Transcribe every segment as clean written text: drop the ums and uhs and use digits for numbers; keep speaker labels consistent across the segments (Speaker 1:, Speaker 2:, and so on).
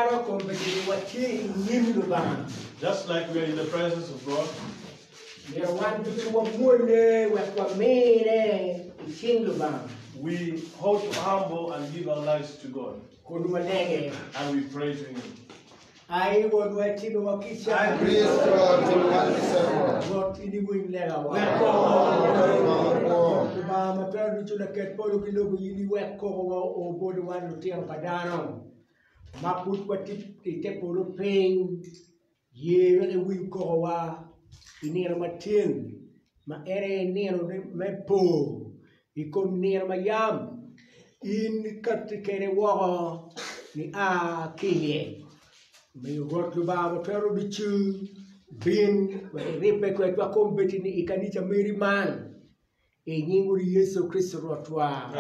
Speaker 1: Macalo kombeddi watye i nyim Lubanga,
Speaker 2: Just like we are in the presence of God,
Speaker 1: myero wan ducu wamwolle wek wamine i cing Lubanga
Speaker 2: we ought to humble and give our lives to God
Speaker 1: kun walege.
Speaker 2: and we pray to Him.
Speaker 1: Ai Wonwa itimowa kica.
Speaker 3: Ai Kricito timowa kica Rwot.
Speaker 1: Rwot in iwiny legawa.
Speaker 3: Wek koko makwo.
Speaker 1: Lubanga ma twero ducu laket polo ki lobo in iwek kokowa oo boti wan lutino pa dano ma pud watye i te polo piny. Ye wek iwiny kokowa i nino matin ma en aye nino me po i kom nino ma yam in ikatti kwede woko nia ki iye. Omiyo Rwot Lubanga ma twero ducu bin wek iribbe kwedwa kombeddi-ni i kanica meri man, i nying Wodi Yecu Kricito Rwotwa.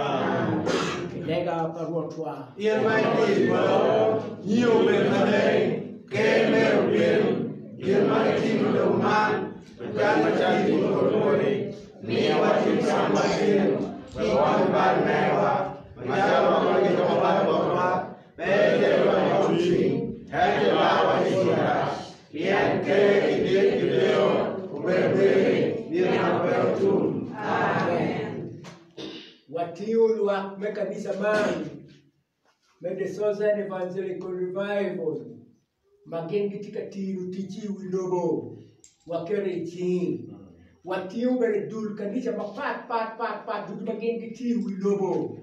Speaker 1: Ki lega pa Rwotwa.
Speaker 3: In ma itye i polo, nyingi obed maleng, ker meri obin, gin ma itimo i lobo man macalo itye i polo-ni. Miwa cwiny cam matin, ki ikony bal mewa, macalo wakonyo jo ma balo botwa, pe iterwa i yomcwiny, ento ilarwa ki i marac. Pien ker ki dit ki deyo obedo meri nino ma pe otum.
Speaker 1: Amen. Watingo lwak me kanisa man me The Southern Evangelical Revival ma gin gitye ka tiro tic i wi lobo waketo i cingi. Watingo bene dul kanica mapat pat pat pat ducu ma gin gitye i wi lobo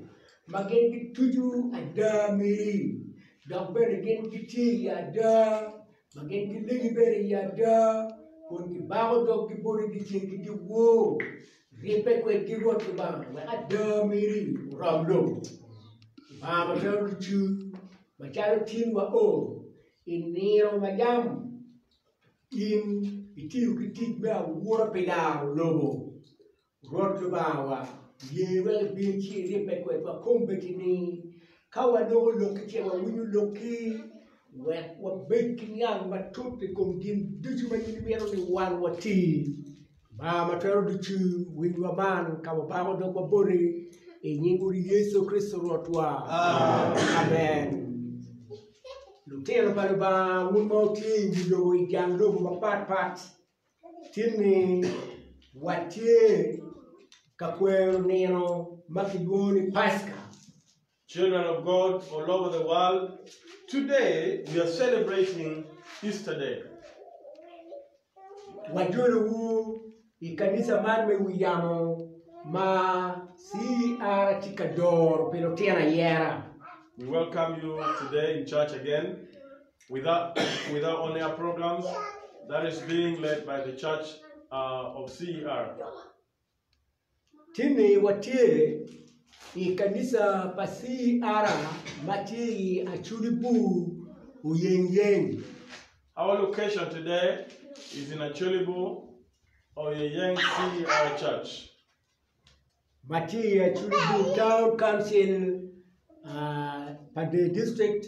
Speaker 1: ma gin gituco ada meri dok bene gin gitye i ada ma gin gilegi bene i ada kun gibako doggi boti dyeceng ki dyewor. Ribbe kwedgi Rwot Lubanga wek ada meri orom lobo. Lubanga ma twero ducu Macalo tin wao i nino ma yam in itiyo ki tic me awura pi laro lobo, Rwot Lubangawa, ye wek ibin ci iribbe kwedwa kombeddi-ni, ka waloko lokki ce wawinyo lokki, wek wabed ki niang matut i kom gin ducu ma in imito ni wan wati. Lubanga ma twero ducu, winywa man ka wabako dogwa boti i nying Wodi Yecu Kricito Rwotwa. Amen. Lutino pa Lubanga, wun ma wutye i wi lobo i jang lobo mapatpat, tin-ni watye ka kwero nino ma kilwongo ni Paska.
Speaker 2: Children of God all over the world, today we are celebrating Easter Day.
Speaker 1: Wajolowu i kanisa man me wi yamo ma CER tye ka doro pi lutino ayera.
Speaker 2: We welcome you today in church again with our, with our on air programs that is being led by the church uh, of CER.
Speaker 1: Tinni watye i kanisa pa CR ma tye i Acholi Bur Oyengyeng.
Speaker 2: Our location today is in Acholi Bur Oyengyeng CR Church.
Speaker 1: Ma tye i Acholi Bur Town Council, Pader District,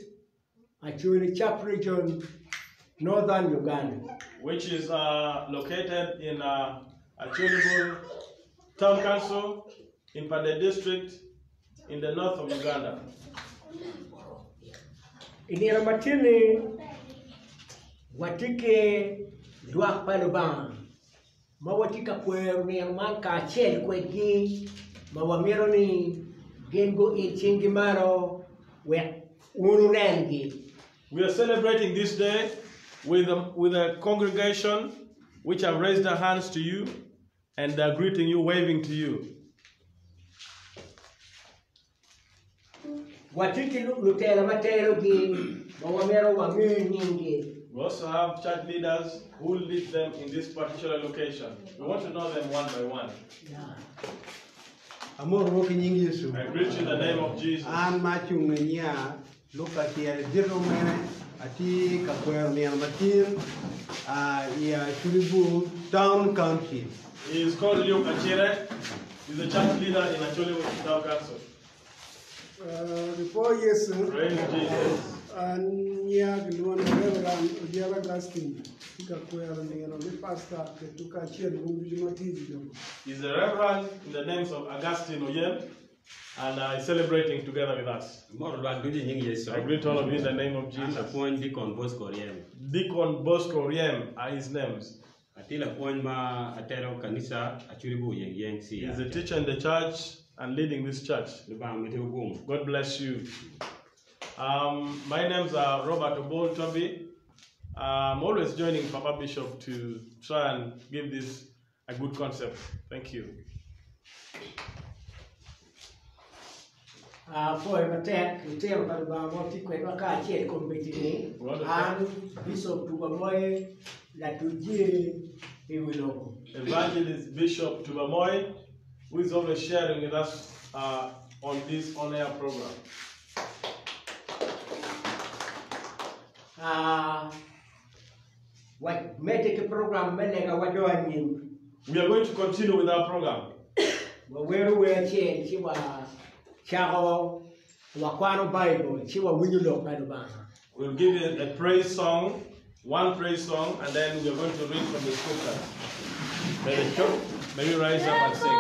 Speaker 1: Acholi Sub Region, Northern Uganda.
Speaker 2: Which is uh, located in uh, Acholi Town Council in Pader District in the north of Uganda.
Speaker 1: I nino ma tye-ni, watye ki lwak pa Lubanga ma watye ka kwero nino man kacel kwedgi ma wamito ni gin guil cinggi malo wek wun wunengi.
Speaker 2: We are celebrating this day with a, with a congregation which have raised their hands to you and they are greeting you, waving to you.
Speaker 1: Watye ki lutela ma telogi ma wamito wange nyinggi.
Speaker 2: We also have church leaders who lead them in this particular location. We want to know them one by one.
Speaker 4: Amotowu ki nying Yecu.
Speaker 2: I greet you in the name of Jesus.
Speaker 4: An ma acung i nya Luka Tyere dito mene atye ka kwero nino matin i Acholi Town Council.
Speaker 2: He is called Luke Acire. He's a church leader in Acholi Town Council.
Speaker 5: Gipwo Yecu.
Speaker 2: Praise Jesus.
Speaker 5: An nya gilwongo ni Reverend Odyera Augustine tye ka kwero nino me Pastor keto kacel wun ducu ma tye i wi lobo.
Speaker 2: He's a reverend in the names of Augustine Oyem. and is celebrating together with us.
Speaker 6: Amoro lwak ducu i nying Yecu.
Speaker 2: I greet all of you in the name of
Speaker 6: An
Speaker 2: Jesus.
Speaker 6: lapwony Deacon Bosco Oryem.
Speaker 2: Deacon Bosco Riem are his names.
Speaker 6: Atye lapwony ma atelo kanisa Acholi Bur Yeng Yeng
Speaker 2: He is
Speaker 6: CR.
Speaker 2: a teacher in the church and leading this church.
Speaker 6: Lubanga miti ogum.
Speaker 2: God bless you. My name's Robert Obol Toby. I'm always joining Papa Bishop to try and give this a good concept. Thank you.
Speaker 1: Apwoyo matek litino pa Lubanga ma watye kwedwa kacel i kombeddi-ni. An Bishop Tubamoy latuc jiri i wi lobo.
Speaker 2: Evangelist Bishop Tubamoy, who is always sharing with us on this on-air program.
Speaker 1: Wamedde ki program me lega wa dong anyim.
Speaker 2: We are going to continue with our program.
Speaker 1: Wawero wer acel ci wacako wakwano Baibul ci wawinyo lok pa Lubanga.
Speaker 2: We'll give you a praise song, one praise song, and then we are going to read from the scriptures. May the church, may we rise up and sing.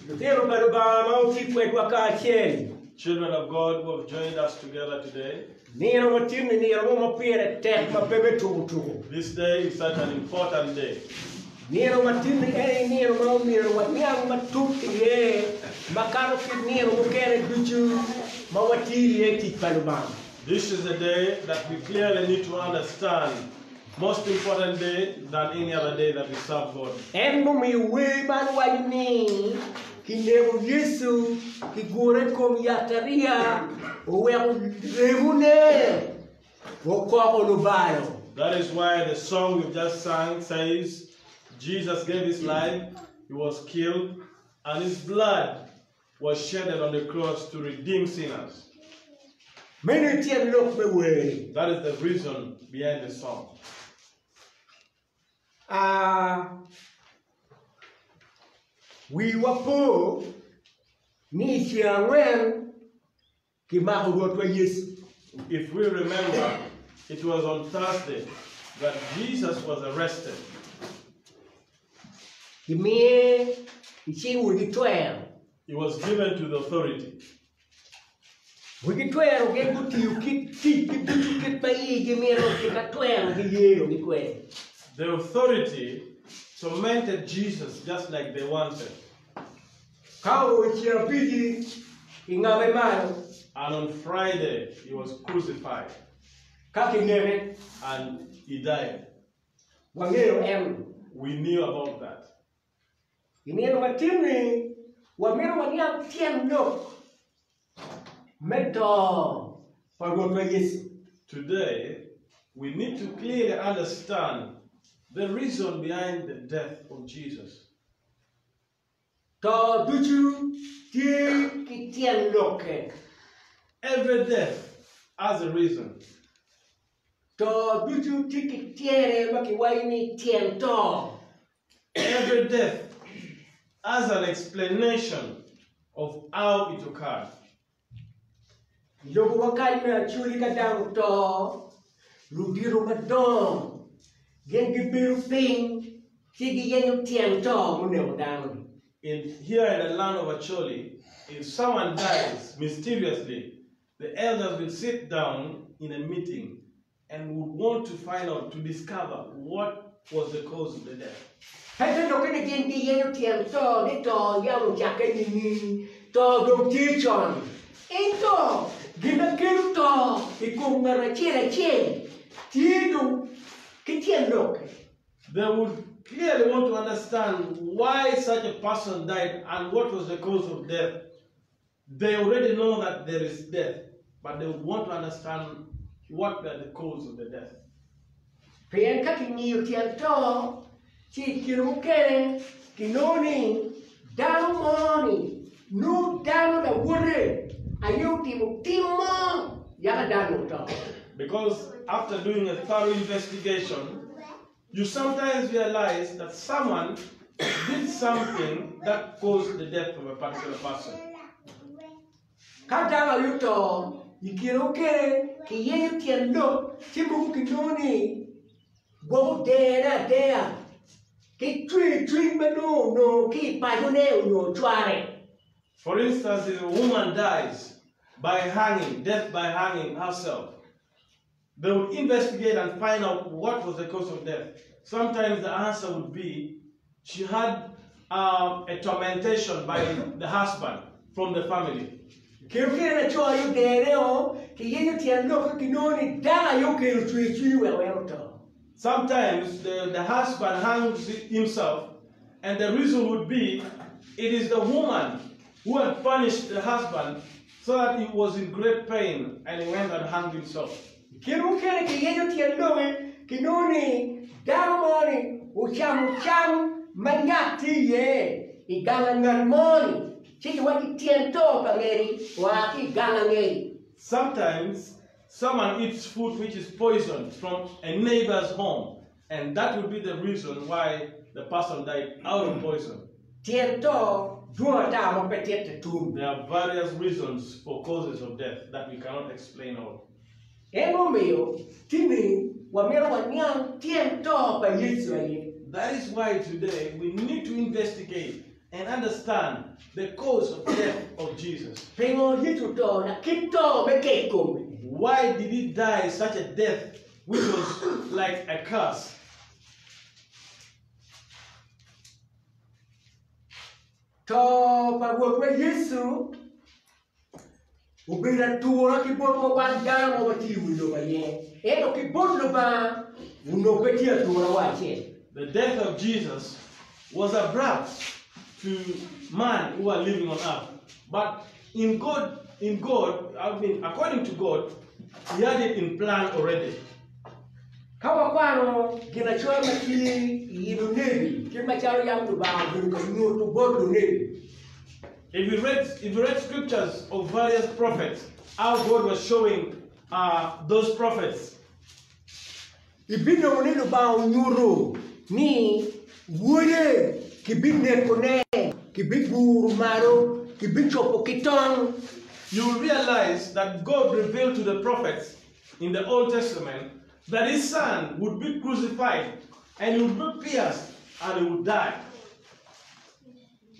Speaker 1: Lutino pa Lubanga ma wutye kwedwa kacel.
Speaker 2: Children of God who have joined us together today.
Speaker 1: Nino ma tin-ni nino mo ma pire tek ma pe me tuko tuko.
Speaker 2: This day is such an important day.
Speaker 1: Nino ma tin-ni en aye nino ma omyero waniang matut iye makato kit nino mukene ducu ma watye iye i tic pa Lubanga.
Speaker 2: This is a day that we clearly need to understand most important day than any other day that we serve God.
Speaker 1: En mumiyo wer man waco ni, Kineko Yecu, kigure i kom yatariya, oweko remone okoko lubalo.
Speaker 2: That is why the song we've just sung says, Jesus gave his life, he was killed, and his blood was shedded on the cross to redeem sinners.
Speaker 1: Meno tyen lok me wer.
Speaker 2: That is the reason behind the song.
Speaker 1: A Wiwa po ni i ceng angwen kimako Rwotwa Yecu.
Speaker 2: If we remember, it was on Thursday that Jesus was arrested.
Speaker 1: Kimiye i cing wegi twero.
Speaker 2: He was given to the authority.
Speaker 1: Wegi twero gin gutiyo kit ticgi ducu kit ma igi mito ki ka twero giyeyogi kwede.
Speaker 2: The authority tormented Jesus just like they wanted.
Speaker 1: Ka oo i ceng abici, kingabe malo.
Speaker 2: And on Friday, he was crucified.
Speaker 1: Ka kineke.
Speaker 2: And he died.
Speaker 1: Wangeyo en.
Speaker 2: We knew about that.
Speaker 1: I nino matin-ni, wamito waniang tyen lok me to pa Rwotwa Yecu.
Speaker 2: Today, we need to clearly understand the reason behind the death of Jesus.
Speaker 1: To ducu tye ki tyen lokke.
Speaker 2: Every death has a reason.
Speaker 1: To ducu tye ki tyene ma kiwaco ni tyen to.
Speaker 2: Every death has an explanation of how it occurred.
Speaker 1: I lobowa kany me Acholi ka dano oto, ludito madongo gin gibedo piny ci giyenyo tyen to muneko dano-ni.
Speaker 2: In here in the land of Acholi, if someone dies mysteriously, the elders will sit down in a meeting and would want to find out, to discover what was the cause of the death.
Speaker 1: Pe te lokke ni gin giyenyo tyen to ni to yam ocakke nining, to dong tye con. Ento gin ma kelo to i kom ngat acel acel tye dong ki tyen lokke.
Speaker 2: They would clearly want to understand why such a person died and what was the cause of death. They already know that there is death, but they would want to understand what were the cause of the death.
Speaker 1: Pien ka kingiyo tyen to, ci i kine mukene kinongo ni dano mo-ni nongo dano lawote aye otimo tim mo yaka dano oto.
Speaker 2: Because after doing a thorough investigation, you sometimes realize that someone did something that caused the death of a particular person.
Speaker 1: Ka dano aye oto, i kine mukene kiyenyo tyen lok ci mogo kinongo ni gwok odene adeya ki cwercwiny ma nongo onongo ki i pacone onyo cware.
Speaker 2: For instance, if a woman dies by hanging, death by hanging herself, they would investigate and find out what was the cause of death. Sometimes the answer would be she had um, a tormentation by the husband from the family.
Speaker 1: Kine mukene laco aye odene o, kiyenyo tyen lokke kinongo ni dako aye okelo cwercwiny oweko en oto.
Speaker 2: Sometimes the, the husband hangs himself, and the reason would be it is the woman who had punished the husband so that he was in great pain and he went and hanged himself.
Speaker 1: Kine mukene kiyenyo tyen lokke kinongo ni dano mo-ni ocamo cam ma yat tye iye i gang angat mo-ni ci kiwaco tyen to pa ngeri oa ki i gang angeri.
Speaker 2: Sometimes someone eats food which is poisoned from a neighbor's home and that would be the reason why the person died out of poison.
Speaker 1: Tyen to dwong ata ma pe titte tum.
Speaker 2: There are various reasons for causes of death that we cannot explain all.
Speaker 1: En mumiyo tini wamito waniang tyen to pa Yecu aye.
Speaker 2: That is why today we need to investigate and understand the cause of death of Jesus.
Speaker 1: Pingo Yecu oto lakit to me kec kome?
Speaker 2: Why did he die such a death which was like a curse?
Speaker 1: To pa Rwotwa Yecu obedo atura ki botwa wan dano ma watye i wi lobo aye, ento ki bot Lubanga onongo pe tye atura wa acel.
Speaker 2: The death of Jesus was abrupt to man who are living on earth, but in God, in God, I mean, according to God, He had it in plan already.
Speaker 1: Ka wakwano ginacoya ma tye i lunebi, kit macalo yam Lubanga obedo ka nyuto bot lunebi,
Speaker 2: If we read, if we read scriptures of various prophets, how God was showing uh, those prophets,
Speaker 1: ibinongo ni Lubanga onyuto ni Wode kibinekone, kibiguro malo, kibicobo ki tong.
Speaker 2: you will realize that God revealed to the prophets in the Old Testament that his son would be crucified and he would be pierced and he would die.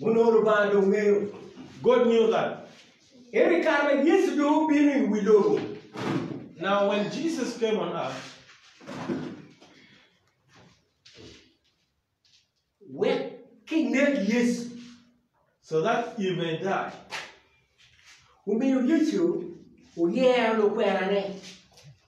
Speaker 1: Onongo Lubanga dong ngeyo.
Speaker 2: God knew that.
Speaker 1: Ento i kare ma Yecu dong obino i wi lobo,
Speaker 2: Now, when Jesus came on earth,
Speaker 1: wek kinek Yecu,
Speaker 2: so that he may die,
Speaker 1: omiyo Yecu oyero lukwenane.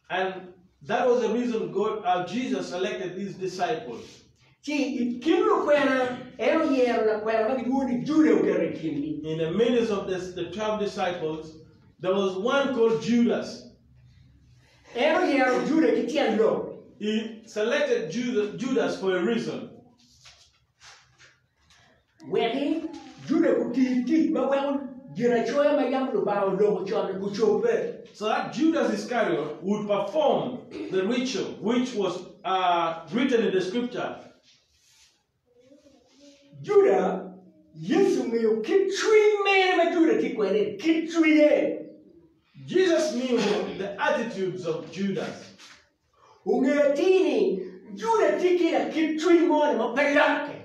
Speaker 2: and that was the reason God, Jesus selected his disciples.
Speaker 1: Ci i kin lukwena, en oyero lakwena ma gilwongo ni Juda oketo i kingi.
Speaker 2: In the midst of this, the 12 disciples, there was one called Judas.
Speaker 1: En oyero Juda ki tyen lok.
Speaker 2: He selected Judas, Judas for a reason.
Speaker 1: Weki Juda guti tic ma weko ginacoya ma yam Lubanga oloko con-ni gucobbe.
Speaker 2: So that Judas Iscariot would perform the ritual which was uh, written in the scripture.
Speaker 1: Juda, Yecu ngeyo kit cwiny mene ma Juda tye kwede, kit cwinye.
Speaker 2: Jesus knew the attitudes of Judas.
Speaker 1: Ongeyo atir ni Juda tye ki lakit cwiny mo-ni ma pe lokke.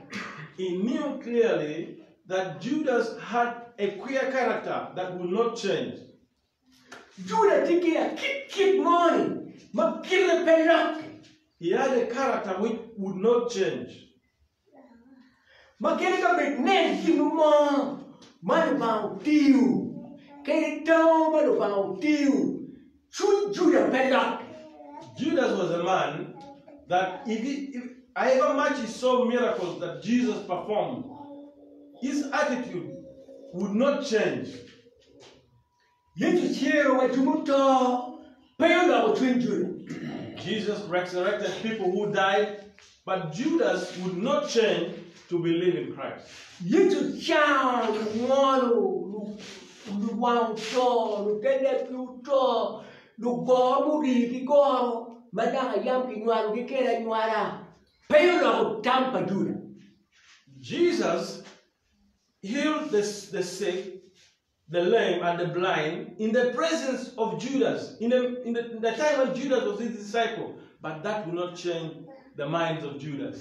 Speaker 2: He knew clearly that Judas had a queer character that would not change.
Speaker 1: Juda tye ki lakit kit mo-ni ma kite pe lokke.
Speaker 2: He had a character which would not change.
Speaker 1: Ma kadi ka bed nen gin mo ma Lubanga otiyo, kadi tango ma Lubanga otiyo, cwiny Juda pe lokke.
Speaker 2: Judas was a man that if he, if, however much he saw miracles that Jesus performed, his attitude would not change.
Speaker 1: Yecu cero wa jo muto, pe oloko cwiny Juda.
Speaker 2: Jesus resurrected people who died, but Judas would not change to believe in Christ.
Speaker 1: Yecu cango lungolo, luwang oto, luteleb oto, lugoro murii ki goro ma dok yam kinywalogi kwede anywala, pe oloko tam pa Juda.
Speaker 2: Jesus healed the, the sick, the lame, and the blind in the presence of Judas, in the, in the, in the time when Judas was his disciple. But that would not change the minds of Judas.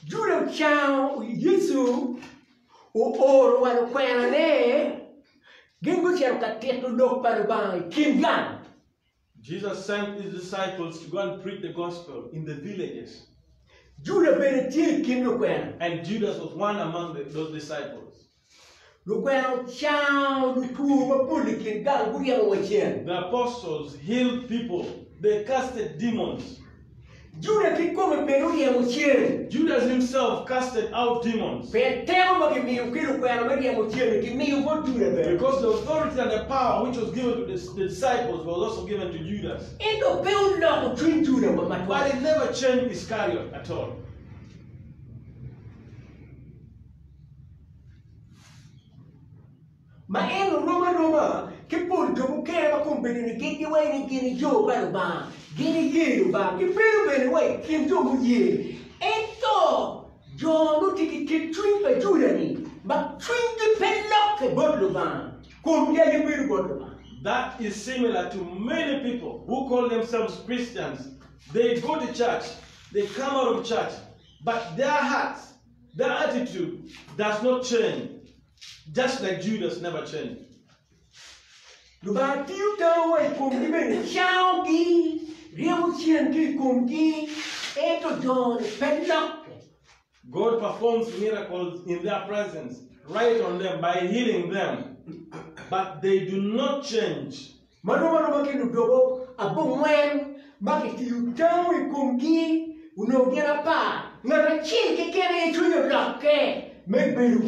Speaker 1: Juda ocango Yecu ooro wa lukwenane, gin gucito ka tito lok pa Lubanga i kin gang.
Speaker 2: Jesus sent his disciples to go and preach the gospel in the villages.
Speaker 1: Juda bene tye i kin lukwena.
Speaker 2: And Judas was one among the, those disciples.
Speaker 1: Lukwena ocango lutwo mapol i kin gang guryemo wa cen.
Speaker 2: The apostles healed people, they casted demons.
Speaker 1: Juda kikome bene oryemo cen.
Speaker 2: Judas himself casted out demons.
Speaker 1: Pien teko ma gimiyo ki lukwena me ryemo cen-ni gimiyo bot Juda bene.
Speaker 2: Because the authority and the power which was given to the, the disciples was also given to Judas.
Speaker 1: Ento pe oloko cwiny Juda wa
Speaker 2: But
Speaker 1: matwal.
Speaker 2: it never changed Iscariot at all.
Speaker 1: Ma en orom aroma ki pol jo mukene ma kombeddi ni gin giwaco ni gin jo pa Lubanga, gin iye Lubanga, gibedo bene wa i kin jo muye. Ento jo ma tye ki kit cwiny pa Juda-ni, ma cwinygi pe lokke bot Lubanga, komgi aye bedo bot Lubanga.
Speaker 2: That is similar to many people who call themselves Christians. They go to church, they come out of church, but their hearts, Their attitude does not change, just like Judas never changed.
Speaker 1: Lubanga tiyo tango wa i komgi bene, cangogi, ryemo cen ki i komgi, ento jo-ni pe lokke.
Speaker 2: God performs miracles in their presence, right on them, by healing them, but they do not change.
Speaker 1: Ma rom aroma ki ludobo abongwen ma kitiyo tango i komgi onongo gin apar, ngat acel keken aye cwinye olokke me bedo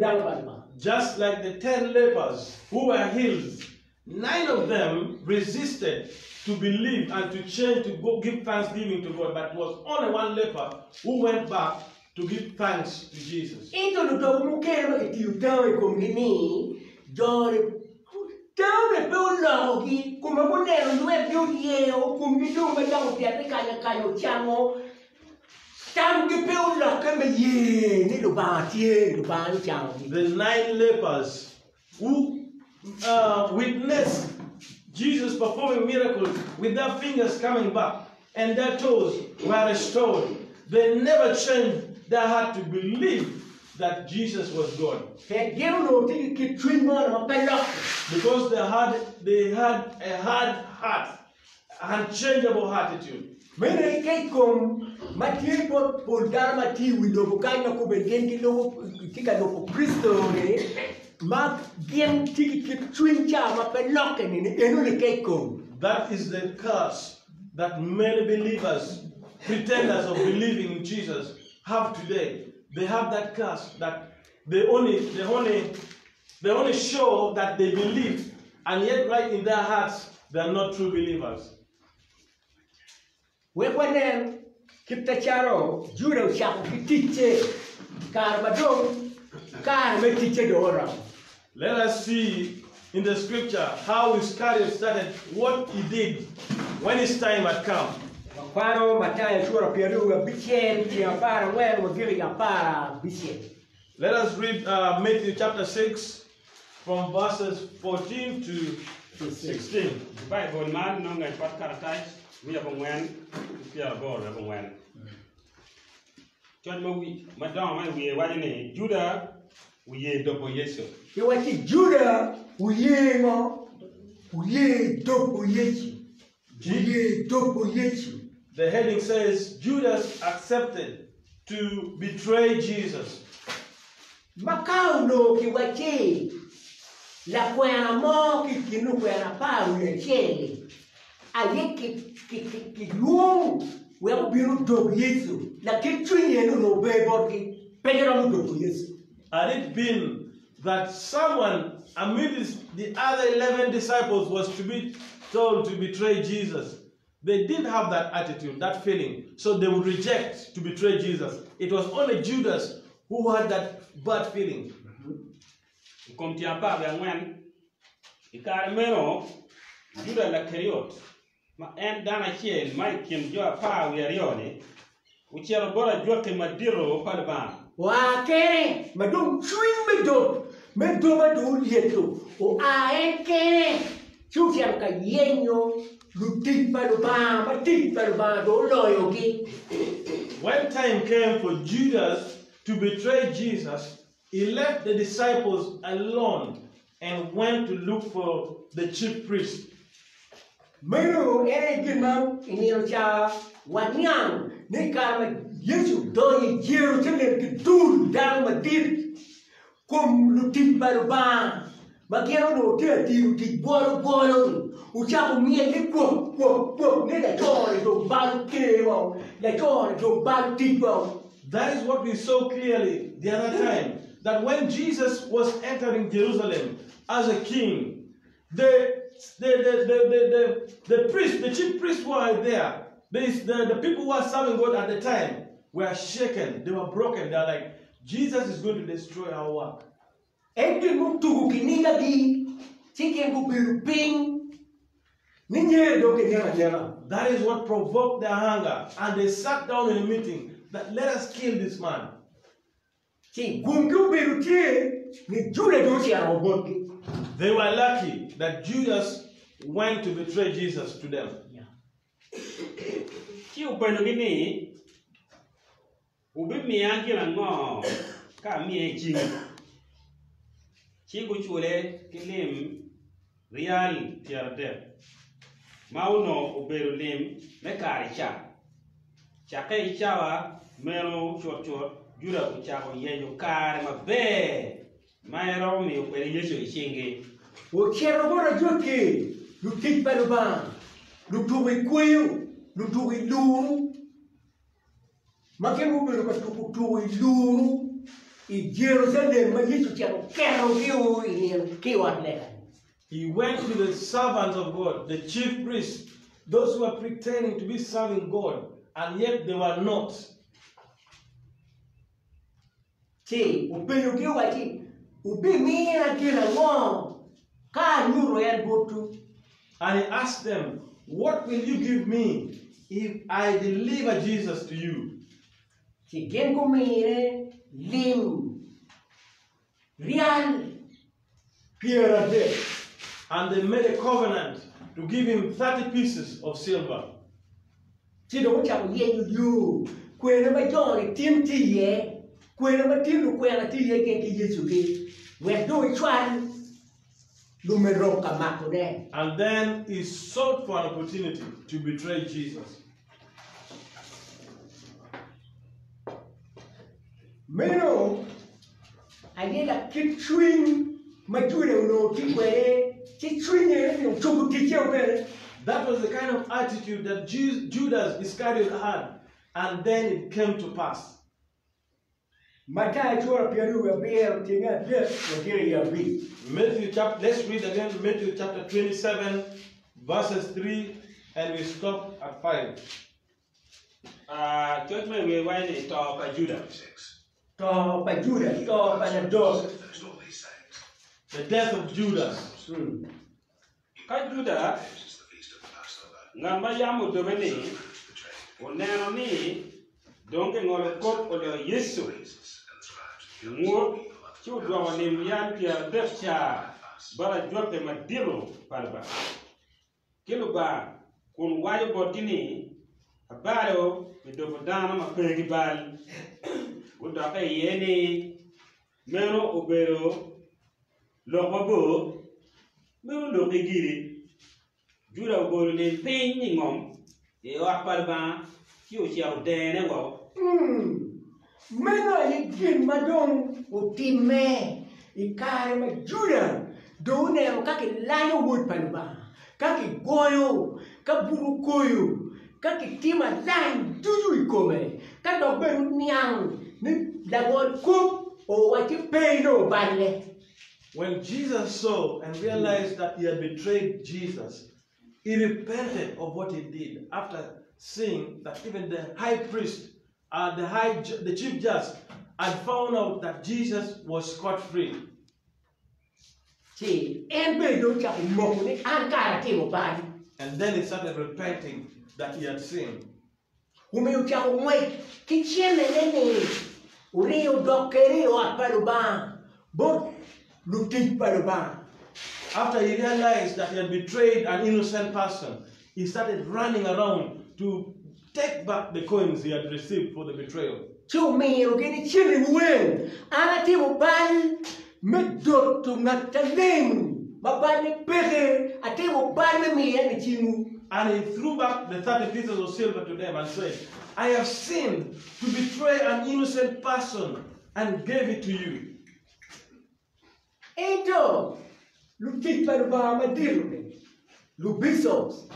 Speaker 1: dano pa Lubanga.
Speaker 2: Just like the ten lepers who were healed, nine of them resisted to believe and to change to go give thanksgiving to God, but it was only one leper who went back to give thanks to Jesus.
Speaker 1: Ento ludobo mukene ma kitiyo tango i komgi-ni, jo-ni Tango-ni pe olokogi, kome guneno lwetgi oryeyo, komgi dong ma yam otyette kanya kanya ocango. Tamgi pe olokke me ye ni Lubanga tye, Lubanga aye ocangogi.
Speaker 2: The nine lepers who witnessed Jesus performing miracles with their fingers coming back and their toes were restored, they never changed their heart to believe that Jesus was God.
Speaker 1: Pien gin onongo tye ki kit cwiny moni ma pe lokke.
Speaker 2: Because they had, they had a hard heart, unchangeable attitude.
Speaker 1: Meno aye kec kom ma tye bot pol dano ma tye i wi lobo kany ma kobedi gin gilubo, tye ka lubo Kricito-ni, ma gin tye ki kit cwiny ca ma pe lokke-ni, ni enoni kec kom.
Speaker 2: That is the curse that many believers, pretenders of believing in Jesus, have today. They have that curse that they only, they only, they only show that they believe, and yet right in their hearts, they are not true believers.
Speaker 1: Wek wanen kit macalo Juda ocako ki ticce i kare ma dong kare me ticce dong oromo.
Speaker 2: Let us see in the scripture how Iscariot started what he did when his time had come.
Speaker 1: Wakwano Matayo cura 26 tyeng 14 wa giko i 16.
Speaker 2: Let us read Matthew chapter 6 from verses 14 to 16.
Speaker 6: Baibul man nonge i pot karatac 484. Coc madongo ma i wiye waco ni, Juda oye dobo Yecu.
Speaker 1: Giwacci Juda oye ngo? Oye dobo Yecu. Oye dobo Yecu.
Speaker 2: The heading says, Judas accepted to betray Jesus.
Speaker 1: Ma ka onongo kiwacci lakwena mo ki i kin lukwena apar wiye acel-li aye kilwongo wek obin odog Yecu, lakit cwiny en onongo pe botgi, pe giromo dogo Yecu.
Speaker 2: Had it been that someone amidst the other 11 disciples was to be told to betray Jesus, they didn't have that attitude, that feeling, so they would reject to betray Jesus. It was only Judas who had that bad feeling.
Speaker 6: I kom tyen 14, I kare meno, Juda Lakeriot, ma en dano acel ma i kin jo apar wiye aryo-ni, ocito bot ajwaki madito pa Lubanga.
Speaker 1: Oa kene ma dong cwiny me dot me doba dong olyeto, oa en kene, ci ocito ka yenyo lutic pa Lubanga ma tic pa Lubanga dong oloyogi.
Speaker 2: When time came for Judas to betray Jesus, he left the disciples alone and went to look for the chief priests.
Speaker 1: Meno en aye gin ma i nino ca waniang ni i kare ma Yecu odonyo i Jerucalem ki dul dano madit kom lutic pa Lubanga ma gin onongo tye ka tiyo tic bwolobwolo-ni, ocako myel ni kwok, kwok, kwok ni laco-ni dong balo ker-wa, laco-ni dong balo ticwa.
Speaker 2: That is what we saw clearly the other time, that when Jesus was entering Jerusalem as a king, the, the, the, the, the, the, the priests, the chief priests were there. The, the, the people who were serving God at the time were shaken. They were broken. They are like, Jesus is going to destroy our work.
Speaker 1: En gin mutugo kinigagi, ci gin gubedo piny ni nyer dong kineko aneka.
Speaker 2: That is what provoked their anger, and they sat down in a meeting that let us kill this man.
Speaker 1: Ci gumgi obedo tye ni Juda dong ocito wa botgi.
Speaker 2: They were lucky that Judas went to betray Jesus to them.
Speaker 6: Ci openyogi ni. Wubimiya gin ango ka amiye i cingi? Ci gucule ki lim ryal 30, ma onongo obedo lim me kare ca. Cakke i cawa meno cutcut Juda ocako yenyo kare maber ma eromo miyo kwede Yecu i cingi.
Speaker 1: Ocito bot ajwaki, lutic pa Lubanga, lutuko i kweyo, lutuko i luru, ma gin gubedo ka tuko tuko i luru i Jerucalem ma Yecu ocito oketogi i nino ki i ot lega.
Speaker 2: He went to the servants of God, the chief priests, those who were pretending to be serving God, and yet they were not.
Speaker 1: Ci openyogi owacci, Wubimina gin ango ka anyuto en botwu?
Speaker 2: And he asked them, What will you give me if I deliver Jesus to you?
Speaker 1: Ci gin gumine lim ryal 30.
Speaker 2: And they made a covenant to give him 30 pieces of silver.
Speaker 1: Ci dong ocako yenyo yo kwene ma jo-ni tin tye iye, kwene ma tin lukwena tye iye gin ki Yecu-gi, wek dong ecwal lumerok ka makone.
Speaker 2: And then he sought for an opportunity to betray Jesus.
Speaker 1: Meno aye lakit cwiny ma Juda onongo tye kwede, ci cwinye ocobo ticce bene.
Speaker 2: That was the kind of attitude that Judas Iscariot had, and then it came to pass.
Speaker 1: Matayo cura 27 tyeng 3 wa tyen i 5.
Speaker 2: Matthew chapter, let's read again Matthew chapter 27, verses 3, and we stop at 5.
Speaker 6: Coc ma i wiye waco ni To pa Juda.
Speaker 1: To pa Juda, to pa ladot.
Speaker 2: The death of Judas.
Speaker 6: Ka Juda, ngat ma yam odobe-ni, oneno ni dong gingolo kop oloyo Yecu, ongut ci odwoko lim ryal 30 ca bot ajwaki madito pa Lubanga. Ki Lubanga, kun waco botgi ni, Abalo pi dobo dano ma pe ki bal. Gudokke iye ni, Meno obedo lok mabor, meno lokki giri. Juda obolo lim piny i ngom i ot pa Lubanga ci ocito odene woko.
Speaker 1: Meno aye gin ma dong otimme i kare ma Juda dong oneno ka kilanyo Wod pa Lubanga, ka kigoyo, ka buto koyo, ka kitimo alany ducu i kome, ka dok bene oniang ni langol kop owacce pe inongo balle.
Speaker 2: When Jesus saw and realized that he had betrayed Jesus, he repented of what he did after seeing that even the high priest, the, high, the chief judge, had found out that Jesus was scot free.
Speaker 1: Ci en bene dong ocako moko ni an kara atimo bal.
Speaker 2: And then he started repenting that he had sinned.
Speaker 1: Omiyo ocako ngwec ki cennene ni oringo odok kwede i ot pa Lubanga bot lutic pa Lubanga.
Speaker 2: After he realized that he had betrayed an innocent person, he started running around to take back the coins he had received for the betrayal.
Speaker 1: Ci omiyogi ni cente weng, an atimo bal me doto ngat aleng ma balle peke, atimo bal me miye en i cingwu.
Speaker 2: And he threw back the 30 pieces of silver to them and said, I have sinned to betray an innocent person and gave it to you.
Speaker 1: Ento lutic pa Lubanga madito-ni, lubicops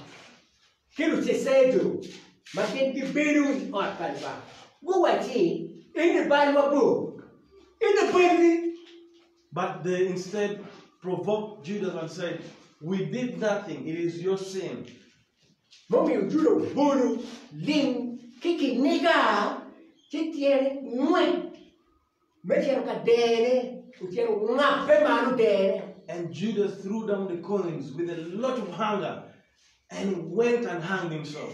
Speaker 1: ki lucecedot ma gin gibedo i ot pa Lubanga, guwacci, Eni balwa bo? Eni balli.
Speaker 2: But they instead provoked Judas and said, We did nothing, it is your sin.
Speaker 1: Mumiyo Juda obolo lim ki kiniga, ci tyene ngwec Me cito ka dene, ocito ongabbe malo dene.
Speaker 2: And Judas threw down the coins with a lot of hunger and went and hanged himself.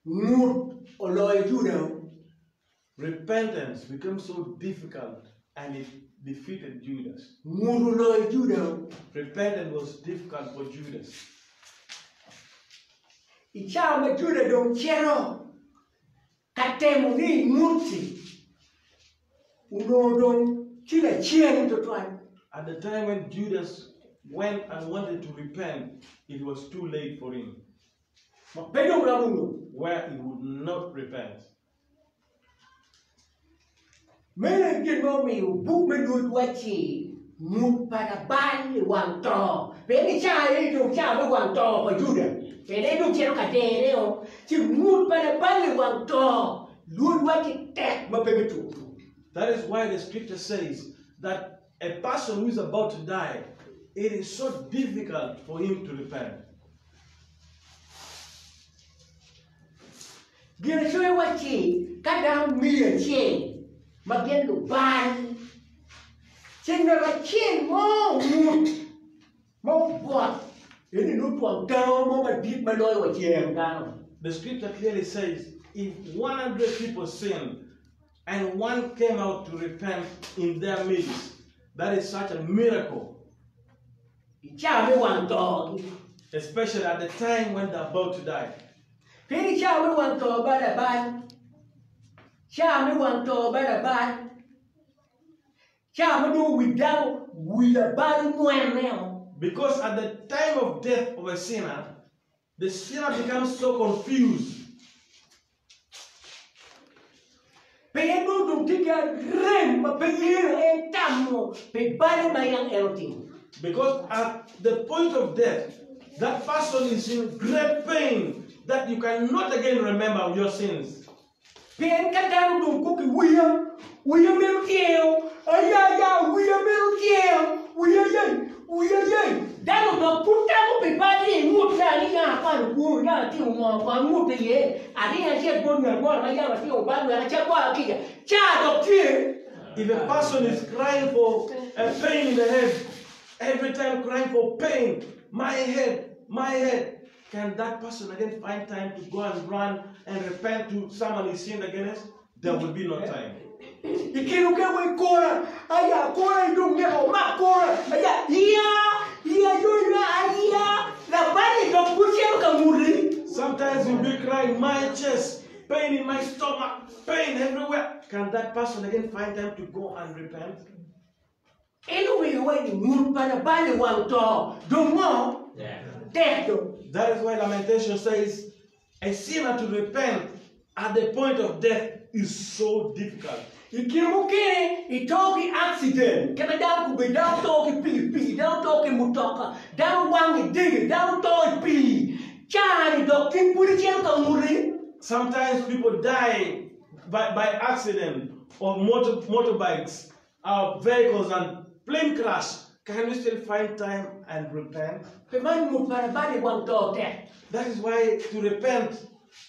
Speaker 1: Ngut oloyo Juda.
Speaker 2: Repentance became so difficult and it defeated Judas.
Speaker 1: Ngut oloyo Juda.
Speaker 2: Repentance was difficult for Judas.
Speaker 1: I cawa ma Juda dong cito ka temo ni engut-ti, onongo dong tye lacen tutwal.
Speaker 2: At the time when Judas went and wanted to repent, it was too late for him.
Speaker 1: Ma pe dong romo ngut.
Speaker 2: Where he would not repent.
Speaker 1: Meno aye gin ma omiyo buk me Lwod wacci, Ngut pa labal i wang to. Pien i caa aye dong caa me wang to pa Juda, pien en dong cito ka dereo, ci ngut pa labal i wang to, Lwod wacci tek ma pe me tuko tuko.
Speaker 2: That is why the scripture says that a person who is about to die, it is so difficult for him to repent.
Speaker 1: Ginacoya wacci, Ka dano miya acel ma gin lubal, ce ngat acel mo ongut ma obwot, eni nongo twon tango mo madit ma loyo wa cero dano.
Speaker 2: The scripture clearly says if 100 people sin and one came out to repent in their midst, that is such a miracle.
Speaker 1: I cawa me wang togi.
Speaker 2: Especially at the time when they're about to die.
Speaker 1: Pien i cawa me wang to ba labal, cawa me wang to ba labal, cawa ma nongo wi dano, wi labal onywene-o.
Speaker 2: Because at the time of death of a sinner, the sinner becomes so confused.
Speaker 1: Pien nongo dong tye ki arem ma pe yero en tamo pi bale ma yam en otimo.
Speaker 2: Because at the point of death, that person is in great pain that you cannot again remember your sins.
Speaker 1: Pien ka dano dong kok i wiya, wiya mito tyeo, aya ya, wiya mito tyeo, wiya yey, wiya yey. Dano dok pud tamo pi bal ni engut na ni ya akwano kwor, ya atimo ngo ko angut iye, aringo acit bot ngat mo ma yam atimo bal wek acak kwaro kica, ca dok tye.
Speaker 2: If a person is crying for a pain in the head, every time crying for pain, my head, my head, can that person again find time to go and run and repent to someone he sinned against? There will be no time.
Speaker 1: I kine mukene wa i kora, aya kora idong neko omak kora, aya iya, iya yo iya aya, labal-li dok pud cito ka nguti.
Speaker 2: Sometimes you'll be crying, my chest, pain in my stomach, pain everywhere. Can that person again find time to go and repent?
Speaker 1: En omiyo wa i ngut pa labal i wang to, dong ngo? Tek dong.
Speaker 2: That is why Lamentation says, A sinner to repent at the point of death is so difficult.
Speaker 1: I kine mukene ito ki accident, kit ma dano kubbe, dano to ki pikipiki, dano to ki mutoka, dano wang i dege, dano to i pii, caa-ni dok tin pud icito ka nguti.
Speaker 2: Sometimes people die by, by accident of motor, motorbikes, uh, vehicles and plane crash. Can we still find time and repent?
Speaker 1: Pi man ngut pa labal i wang to tek.
Speaker 2: That is why to repent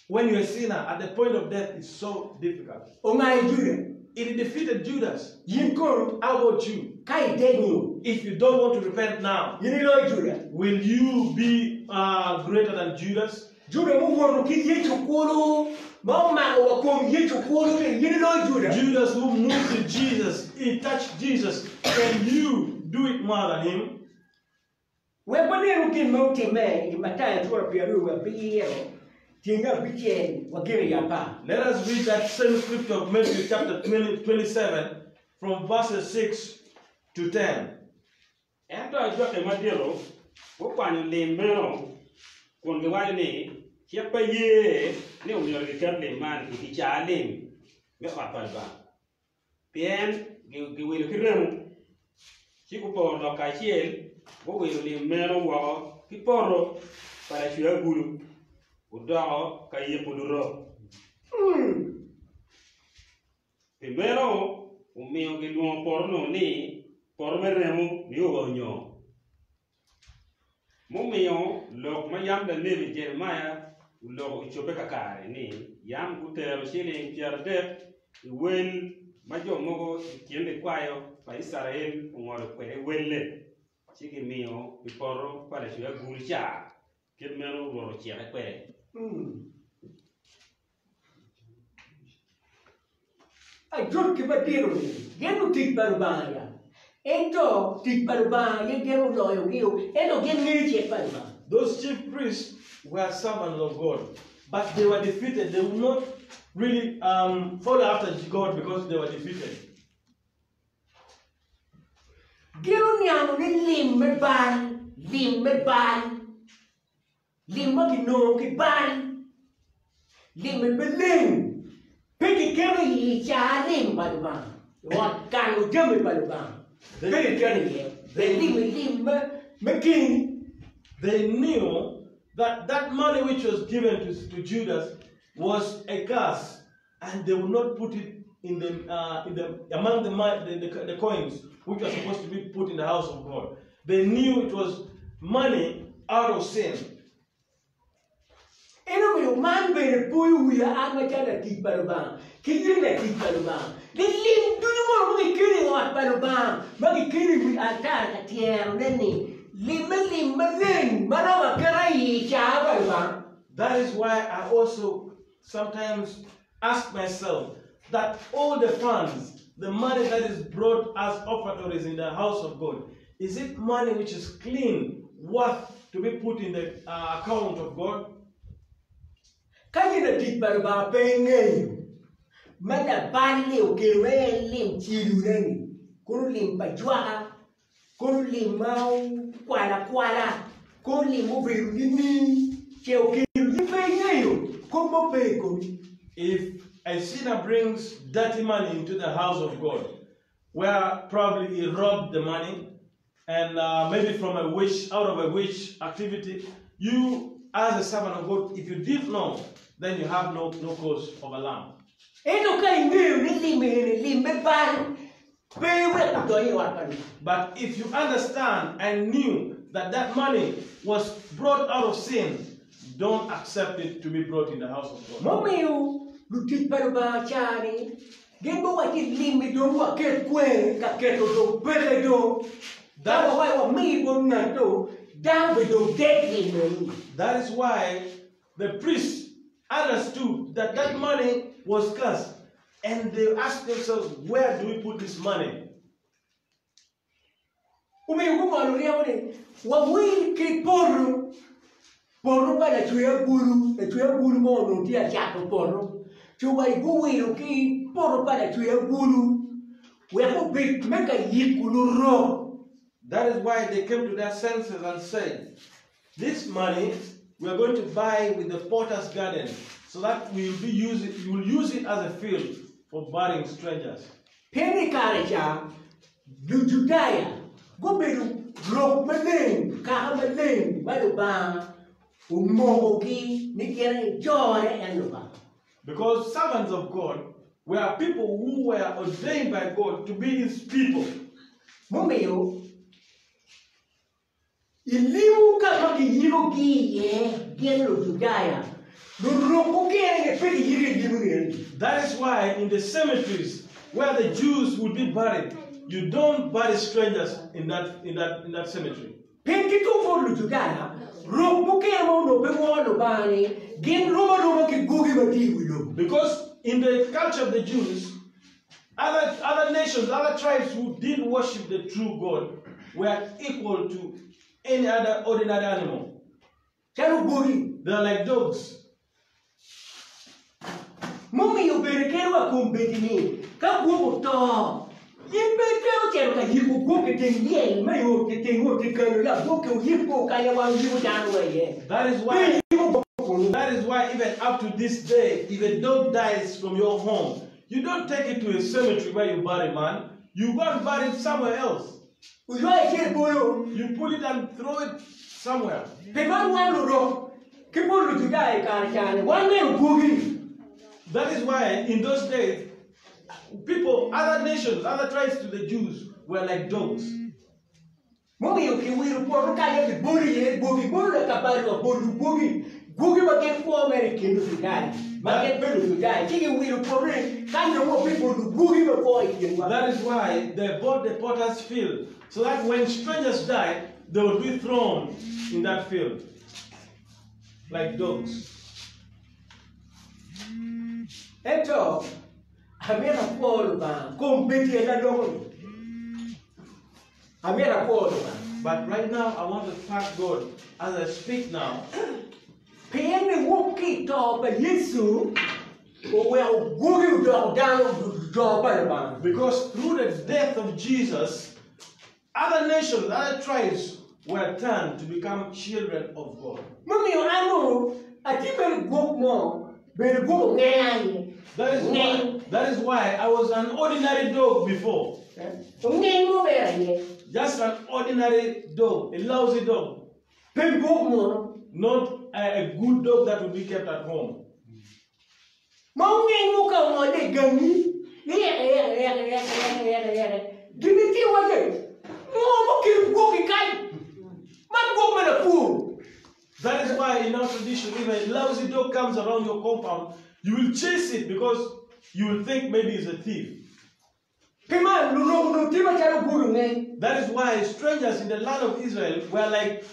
Speaker 2: when you're a sinner at the point of death is so difficult.
Speaker 1: Ongayo Juda.
Speaker 2: It defeated Judas.
Speaker 1: In kono,
Speaker 2: How about you?
Speaker 1: ka ideg ngut,
Speaker 2: If you don't want to repent now,
Speaker 1: in iloyo Juda.
Speaker 2: will you be uh, greater than Judas?
Speaker 1: Juda muwoto ki Yecu kulu, ma omako wa kom Yecu kulu-ni, in iloyo Juda?
Speaker 2: Judas who moved to Jesus, he touched Jesus. Can you do it more than him?
Speaker 1: Wek wanenu gin ma otimme i Matayo cura 27, tyeng abicel wa gin i apar.
Speaker 2: Let us read that same scripture of Matthew chapter 20, 27 from verses 6 to 10.
Speaker 6: Ento ajwaki madito gukwanyo lim meno kun giwaco ni, Cik pe ye ni omyero giket lim man i kicaa lim me ot pa Lubanga, pien giwilo ki remo. Ci guporo lok kacel, guwilo lim meno woko ki poto pa lacwe agulu, odoko ka yiko lurok. Pi meno omiyo gilwongo poto-nu ni Poto me Remo nio wa onyoo. Mumiyo lok ma yam lanebi Jeremia oloko ocobbe kakare, ni, Yam gutero ciling 30 i wel ma jo mogo i kin likwayo pa Icrael ongolo kwede welle, ci gimiyo pi poto pa lacwe agulu ca, kit meno Rwot ocike kwede.
Speaker 1: Ajwaki madito-ni gin lutic pa Lubanga ya. Ento tic pa Lubanga aye gin oloyogi-o, ento gin ngeyo cik pa Lubanga.
Speaker 2: Those chief priests were servants of God, but they were defeated. They would not really um, follow after God because they were defeated.
Speaker 1: Gin oniango ni lim me bal, lim me bal, lim ma kinongo ki bal, lim me leng, pe kiketo i caa lim pa Lubanga, i ot kano jami pa Lubanga, pe kiketo iye. Lim lim me keni.
Speaker 2: They knew that that money which was given to, to Judas was a curse, and they would not put it in the, uh, in the among the, the, the, the coins which were supposed to be put in the house of God. They knew it was money out of sin.
Speaker 1: En omiyo man bene poyo wiya an macalo latic pa Lubanga, ki in latic pa Lubanga, ni lim ducu mono ma gikelo i ot pa Lubanga, ma gikelo i wi altar ka tyerone-ni, limme lim maleng ma romo aketa i i caa pa Lubanga.
Speaker 2: That is why I also sometimes ask myself that all the funds, the money that is brought as offertories in the house of God, is it money which is clean, worth to be put in the uh, account of God?
Speaker 1: Ka in latic pa Lubanga pe ingeyo ma labal-li okelo en lim cilone-ni, kono lim pa jwaka, kono lim ma okwalo akwala, kono lim obedo nining, ce okelo in pe ingeyo, kop mo pe i komi.
Speaker 2: If a sinner brings dirty money into the house of God, where probably he robbed the money, and uh, maybe from a witch, out of a witch activity, you, as a servant of God, if you didn't know, then you have no, no cause of alarm.
Speaker 1: Ento ka ingeyo ni lim eni lim me bal, pe iwek odony i ot pa Lubanga.
Speaker 2: But if you understand and knew that that money was brought out of sin, don't accept it to be brought in the house of God.
Speaker 1: Mumiyo lutic pa Lubanga ca-ni gin guwacci lim-mi dong waket kwer ka keto dong peke dong. Ka wawaco wami bot ngat-tu, dano bidong dek lim meno.
Speaker 2: That is why the priests understood that that money was cursed, and they asked themselves, Where do we put this money?
Speaker 1: Omiyo gungolo ryeko ni, Wawil ki poto, poto pa lacwe agulu, lacwe agulu mo onongo tye ka cato poto, ci owaco guwilo ki poto pa lacwe agulu wek obed me ka yiko lurok.
Speaker 2: That is why they came to their senses and said, This money we are going to buy with the potter's garden, so that we will be use it, we will use it as a field for burying strangers.
Speaker 1: Pien i kare ca, Lujudaya gubedo rok maleng, kaka maleng ma Lubanga omokogi ni gin aye jone en Lubanga.
Speaker 2: Because servants of God were people who were ordained by God to be his people.
Speaker 1: Mumiyo, i limu ka ma giyikogi iye gin Lujudaya, lurok mukene ni pe giyiko i limu-ni eni.
Speaker 2: That is why in the cemeteries where the Jews would be buried, you don't bury strangers in that, in that, in that cemetery.
Speaker 1: Pien ki tung bot Lujudaya, rok mukene ma onongo pe woro Lubanga-ni gin rom aroma ki gwogi ma tye i wi lobo.
Speaker 2: Because in the culture of the Jews, other, other nations, other tribes who didn't worship the true God were equal to any other ordinary animal.
Speaker 1: Calo gwogi.
Speaker 2: They are like dogs.
Speaker 1: Mumiyo bene kadi wa kombeddi-ni, ka gwok oto, in pe itwero cito ka yiko gwok i teng lyel me i ot, i teng ot i kalo lagwokke oyik ko kanya wan oyiko dano wa iye.
Speaker 2: That is
Speaker 1: Pe
Speaker 2: why
Speaker 1: iyiko gwok kunu.
Speaker 2: that is why even up to this day, if a dog dies from your home, you don't take it to a cemetery where you bury man. You go and bury it somewhere else.
Speaker 1: Oywayo ci ibolo.
Speaker 2: You pull it and throw it somewhere.
Speaker 1: Pi man wan lurok ki bot Lujudaya i kare ca-ni, wan meno gwogi.
Speaker 2: That is why in those days, people, other nations, other tribes to the Jews were like dogs.
Speaker 1: Mumiyo kiwiro poto kanya kibolo iye gwogi, bolo lakabal wa bolo gwogi, gwogi ma gin kwo mere i kin Lujudaya, ma gin pe Lujudaya, ci giwiro poto-ni kany dong wabibolo gwogi ma kwo i kinwa.
Speaker 2: That is why they bought the potter's field, so that when strangers died, they would be thrown in that field like dogs.
Speaker 1: Ento amito apwo Lubanga kom bedi en aloko-ni. Amyero apwo Lubanga.
Speaker 2: But right now, I want to thank God as I speak now.
Speaker 1: Pien niwok ki i to pa Yecu oweko gwoki odoko dano jo pa Lubanga.
Speaker 2: Because through the death of Jesus, other nations, other tribes were turned to become children of God.
Speaker 1: Mumiyo an mono atye mere gwok mo, bedo gwok ongeng aye.
Speaker 2: That is why, that is why I was an ordinary dog before.
Speaker 1: Ongeng mo ber aye.
Speaker 2: Just an ordinary dog, a lousy dog.
Speaker 1: Pe gwok mono.
Speaker 2: Not a, a good dog that would be kept at home.
Speaker 1: Ma ongeng mo ka ongole i gangi, ni eke eke eke eke eke eke eke. Gin itye waco, ngo mukelo gwok i kany? Man gwok me lapur.
Speaker 2: That is why in our tradition, if a lousy dog comes around your compound, you will chase it because you will think maybe it's a thief.
Speaker 1: Pi man, lurok onongo tye macalo gudo ngeng.
Speaker 2: That is why strangers in the land of Israel were like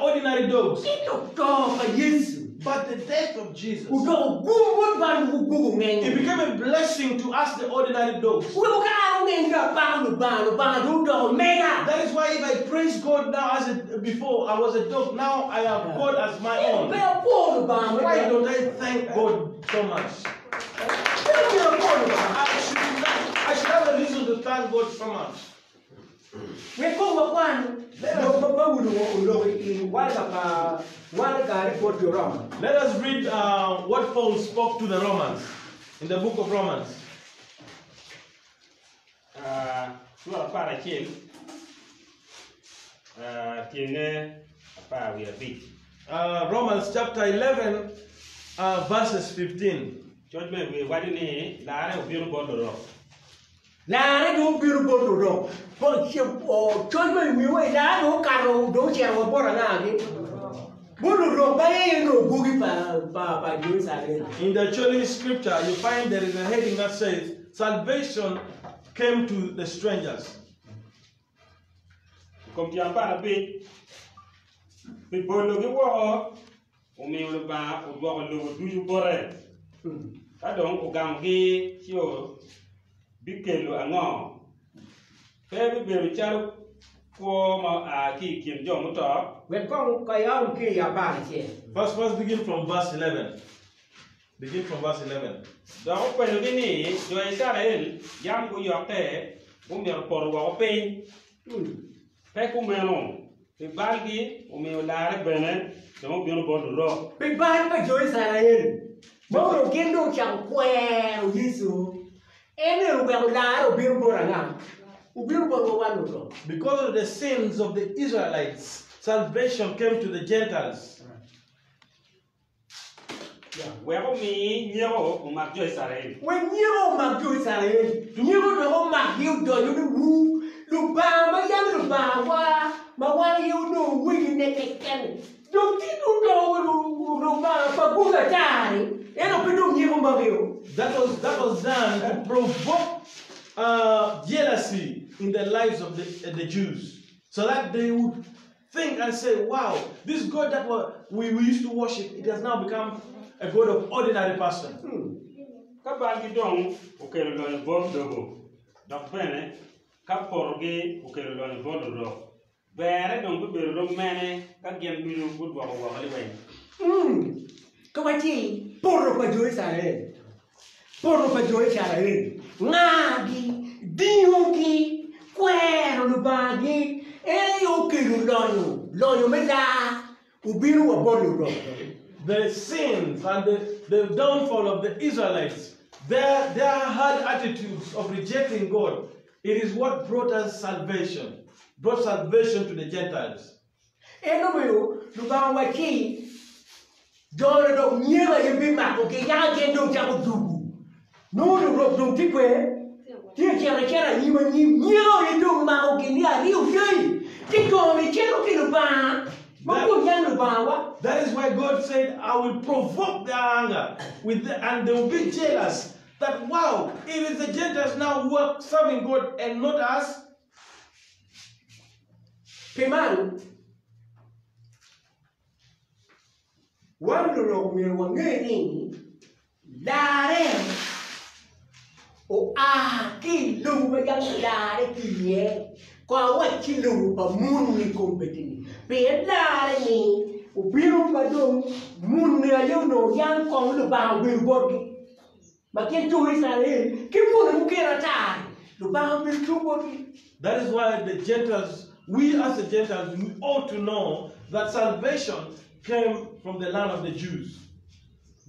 Speaker 2: ordinary dogs.
Speaker 1: Ento to pa Yecu
Speaker 2: But the death of Jesus,
Speaker 1: odoko gum bot wan gugo ngeng.
Speaker 2: it became a blessing to us, the ordinary dogs.
Speaker 1: Weko ka an ongeng dong apako Lubanga, Lubanga dong odoko mega.
Speaker 2: That is why if I praise God now as a, before I was a dog, now I have God as my
Speaker 1: Ento
Speaker 2: own.
Speaker 1: pe apwo Lubanga
Speaker 2: Why
Speaker 1: mada.
Speaker 2: don't I thank God so much?
Speaker 1: Pe myero apwo Lubanga.
Speaker 2: I should, not, I should have a reason to thank God so much.
Speaker 1: Wek kong wakwan lok ma Paulo oloko i waraga pa waragare bot jo Roma.
Speaker 2: Let us read what Paul spoke to the Romans in the book of Romans.
Speaker 6: Cura 11, tyenge 15.
Speaker 2: Romans chapter 11, verses 15.
Speaker 6: Coc me wiye waco ni larre obino bot lurok.
Speaker 1: Larre dong obino bot lurok. Coc ma i wiye waci larre dong okato dong ocito wa bot angagi? Bot lurok ma en onongo gwoki pa jo Icrael.
Speaker 2: In the Acholi scripture, you find there is a heading that says, Salvation came to the strangers.
Speaker 6: I kom tyen 15, pi bologi woko, omiyo Lubanga odwoko lobo ducu bote. Ka dong ogamogi ci bikelo ango? Pe bibedo calo kwo ma oa ki i kin jo muto?
Speaker 1: Wek kong kayam ki i 11.
Speaker 2: First, first begin from verse 11. Begin from verse 11.
Speaker 6: Dok openyogi ni, Jo Icrael yam guyokke gumito poto woko piny? Pe kumeno, pi balgi omiyo larre bene dong obino bot lurok.
Speaker 1: Pi bal pa jo Icrael, ma onongo gin dong ocako kwero Yecu, en aye oweko larre obino bot anga? Obino botwa wan lurok.
Speaker 2: Because of the sins of the Israelites, salvation came to the Gentiles.
Speaker 6: Wek omi nyeko omak jo Icrael.
Speaker 1: Wek nyeko omak jo Icrael. Nyeko dok omakgi odonyo ni wu Lubanga ma yam Lubangawa ma wan aye onongo wegine keken. Dong tye odoko Lubanga pa gwoki ata-ni, ento pe dong nyeko maki-o.
Speaker 2: That was, that was done to provoke jealousy in the lives of the Jews, so that they would think and say, wow, this God that we, we used to worship, it has now become a God of ordinary person.
Speaker 6: Ka balgi dong okelo lonyo bot lobo, dok bene ka potogi okelo lonyo bot lurok, berre dong bibedo rom mene ka gin ducu gudwoko woko liweng?
Speaker 1: Ka waci poto pa jo Icrael, poto pa jo Icrael, ngagi, dingogi, kwero Lubangagi, en aye okelo lonyo, lonyo me lar obino wa bot lurok.
Speaker 2: The sins and the downfall of the Israelites, their hard attitudes of rejecting God, it is what brought us salvation, brought salvation to the Gentiles.
Speaker 1: En omiyo Lubanga owacci, Jo-ni dok myero aye bimakogi, yaka gin dong cako dugu. Nongo lurok dong tye kwede, tye ka cito acita anyim anyim, myero aye dong makogi ni aryo yei, ci jo-ni cito ki Lubanga, ma kun yam Lubangawa.
Speaker 2: That is why God said, I will provoke their anger with the, and they will be jealous that wow, it is the Gentiles now who are serving God and not us.
Speaker 1: Pi man, wan lurok myero wange ni larre oa ki i lobo ma yam kilarre ki iye. Ko awacci lobo pa muni kombeddi-ni, pien larre ni obino ma dong muni aye onongo yam kong Lubanga obedo botgi, ma gin jo Icrael ki muni mukene ata-ni, Lubanga obedo tung botgi.
Speaker 2: That is why the Gentiles, we as the Gentiles, we ought to know that salvation came from the land of the Jews.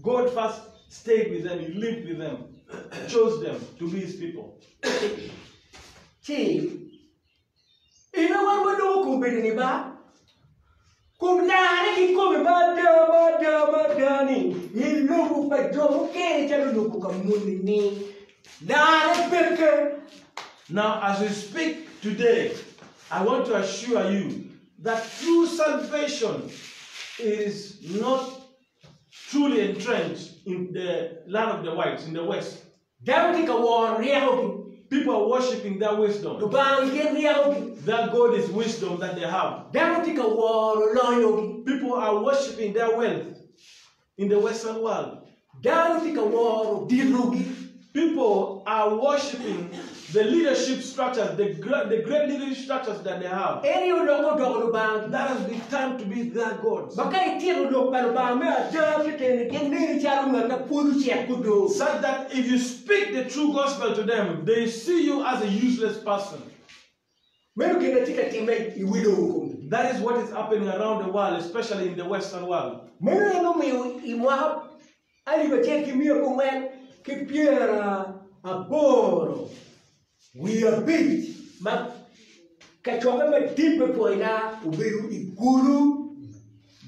Speaker 2: God first stayed with them, He lived with them, chose them to be His people.
Speaker 1: Ci ina wan waloko kombeddi-ni ba, kom larre kikome ma ada ma ada ma ada ni i lobo pa jo mukene calo lobo ka muni-ni, larre peke.
Speaker 2: Now, as we speak today, I want to assure you that true salvation is not truly entrenched in the land of the whites, in the West.
Speaker 1: Dano tye ka woro ryekogi.
Speaker 2: People are worshiping their wisdom.
Speaker 1: Lubanga gin ryekogi.
Speaker 2: Their God is wisdom that they have.
Speaker 1: Dano tye ka woro lonyogi.
Speaker 2: People are worshiping their wealth in the Western world.
Speaker 1: Dano tye ka woro ditogi.
Speaker 2: People are worshiping the leadership structures, the great leadership structures that they have.
Speaker 1: En aye oloko odoko Lubangagi.
Speaker 2: That has become to be their gods.
Speaker 1: Ma ka itito lok pa Lubanga me ada keken, gin neni calo ngat ma pwod ocek kudo.
Speaker 2: Such that if you speak the true gospel to them, they see you as a useless person.
Speaker 1: Meno gin ma tye ka timme i wi lobo komi.
Speaker 2: That is what is happening around the world, especially in the Western world.
Speaker 1: Meno en omiyo i mwaka 1985 ma kacokke madit me pwoyona obedo i Gulu.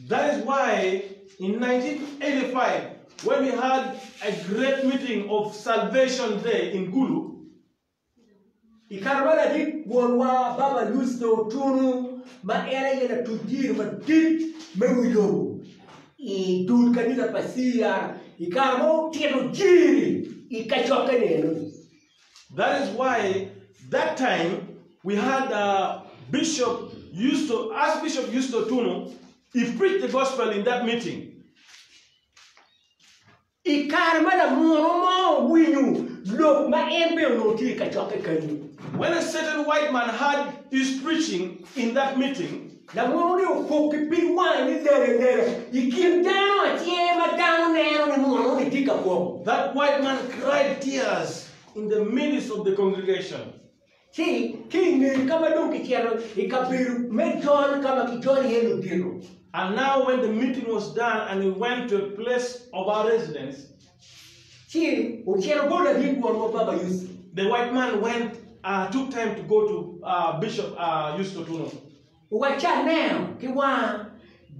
Speaker 2: That is why in 1985 when we had a great meeting of Salvation Day in Gulu,
Speaker 1: I kare ma ladit wonwa Baba Lusto Otunu ma en aye latuc jiri madit me wi lobo i dul kanisa pa CR i kare ma otito jiri i kacokke ni enoni.
Speaker 2: That is why that time we had Bishop Yusto, Archbishop Yusto Otunu, he preached the gospel in that meeting.
Speaker 1: I kare ma lamunu mo owinyo lok ma en bene onongo tye i kacokke kenyu.
Speaker 2: When a certain white man heard his preaching in that meeting.
Speaker 1: Lamunu-ni okok ki pig wange ni lere lere i kin dano acer ma dano neno ni munu-ni tye ka koko.
Speaker 2: That white man cried tears in the midst of the congregation.
Speaker 1: Ci ki i nge ka ma dong kicito i kabedo me jol ka ma kijolo iye ludito.
Speaker 2: And now when the meeting was done and we went to a place of our residence.
Speaker 1: Ci ocito bot ladit wonwa Baba Yusto.
Speaker 2: The white man went took time to go to Bishop Yusto Tuno.
Speaker 1: Owacci, Aneno ki wanga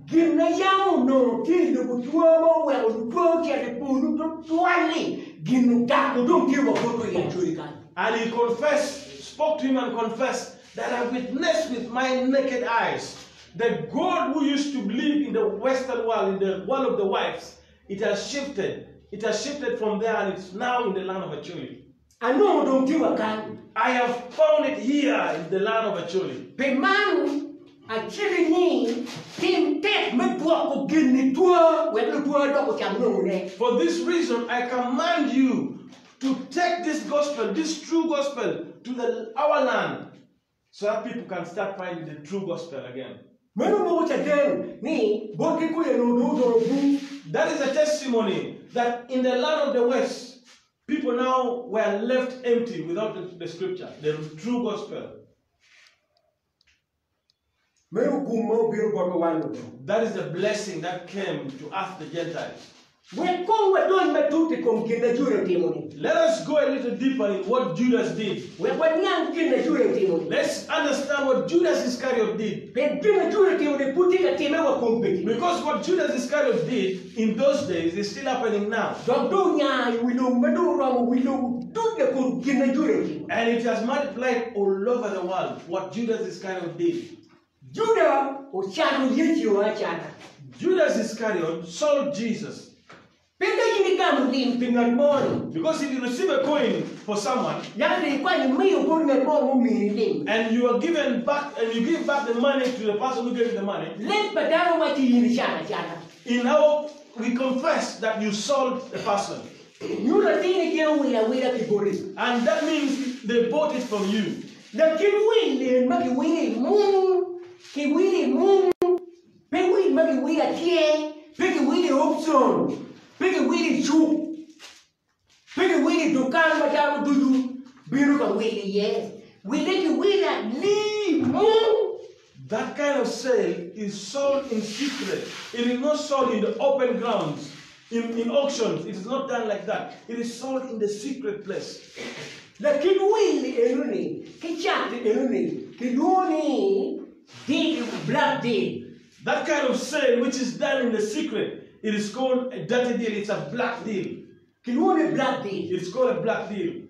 Speaker 1: gin ma yam onongo tye i lobo two ma oweko lutwo ocito i polo twatwal-li, gin odako dong tye wa botwa i Acholi kany.
Speaker 2: And he confessed, spoke to him and confessed that I witnessed with my naked eyes the God who used to live in the western world, in the world of the whites, it has shifted, it has shifted from there and it's now in the land of Acholi.
Speaker 1: Anongo dong tye wa kany.
Speaker 2: I have found it here in the land of Acholi.
Speaker 1: Pi man, aciki ni, tim tek me dwoko gin-ni two wek lutwo dok ocak nongone.
Speaker 2: For this reason I command you to take this gospel, this true gospel, to the our land, so that people can start finding the true gospel again.
Speaker 1: Meno moko caden ni botgi kuca onongo dong odongo bur.
Speaker 2: That is a testimony that in the land of the West, people now were left empty without the scripture, the true gospel.
Speaker 1: Meno gum ma obino botwa wan ludongo.
Speaker 2: That is the blessing that came to us the Gentiles.
Speaker 1: Wek kong wadony matut i kom gin ma Juda otimo-ni.
Speaker 2: Let us go a little deeper in what Judas did.
Speaker 1: Wek waniang gin ma Juda otimo-ni.
Speaker 2: Let's understand what Judas Iscariot did.
Speaker 1: Pien gin ma Juda otimo-ni pud tye ka timme wa kombeddi.
Speaker 2: Because what Judas Iscariot did in those days is still happening now.
Speaker 1: Dok dong onya i wi lobo ma dong oromo wi lobo duc lakor gin ma Juda otimo.
Speaker 2: And it has multiplied all over the world what Judas Iscariot did.
Speaker 1: Juda ocato Yecu acata.
Speaker 2: Judas Iscariot sold Jesus.
Speaker 1: Pe ka in igamo lim pi ngat mo-ni.
Speaker 2: Because if you receive a coin for someone.
Speaker 1: Yam dong ikwanyo imiyo bot ngat mo mumini lim.
Speaker 2: And you are given back and you give back the money to the person who gave you the money.
Speaker 1: Leb pa dano waco in icato acata.
Speaker 2: In our we confess that you sold the person.
Speaker 1: Nyuto atir ni gin owilo awila ki boti.
Speaker 2: And that means they bought it from you.
Speaker 1: Lakin wil en ma kiwilo i mung, kiwilo i mung, pe wil ma kiwilo atyer, pe kiwilo i opcon, pe kiwilo i cuk, pe kiwilo i dukan ma dano ducu bino ka wilo iye. Wille kiwilo ali i mung.
Speaker 2: That kind of sale is sold in secret. It is not sold in the open grounds, in, in auctions. It is not done like that. It is sold in the secret place.
Speaker 1: Lakin wil enoni ki cat enoni kilwongo ni deal, black deal.
Speaker 2: That kind of sale which is done in the secret, it is called a dirty deal. It's a black deal.
Speaker 1: Kilwongo ni black deal.
Speaker 2: It's called a black deal.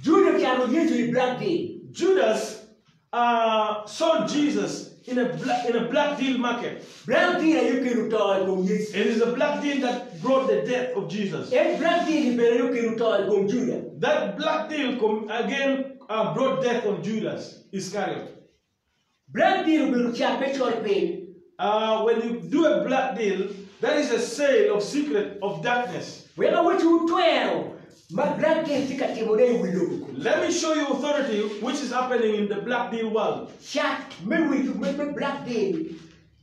Speaker 1: Juda ocato Yecu i black deal.
Speaker 2: Judas uh, sold Jesus in a, black, in a black deal market.
Speaker 1: Black deal aye okelo to i kom Yecu.
Speaker 2: It is a black deal that brought the death of Jesus.
Speaker 1: En black deal bene aye okelo to i kom Juda.
Speaker 2: That black deal com- again uh, brought death on Judas Iscariot.
Speaker 1: Black deal obedo cat me col piny.
Speaker 2: Uh, when you do a black deal, that is a sale of secret of darkness.
Speaker 1: Wek awecwu twero ma black deal tye ka timone i wi lobo.
Speaker 2: Let me show you authority which is happening in the black deal world.
Speaker 1: Cat me wi me, me black deal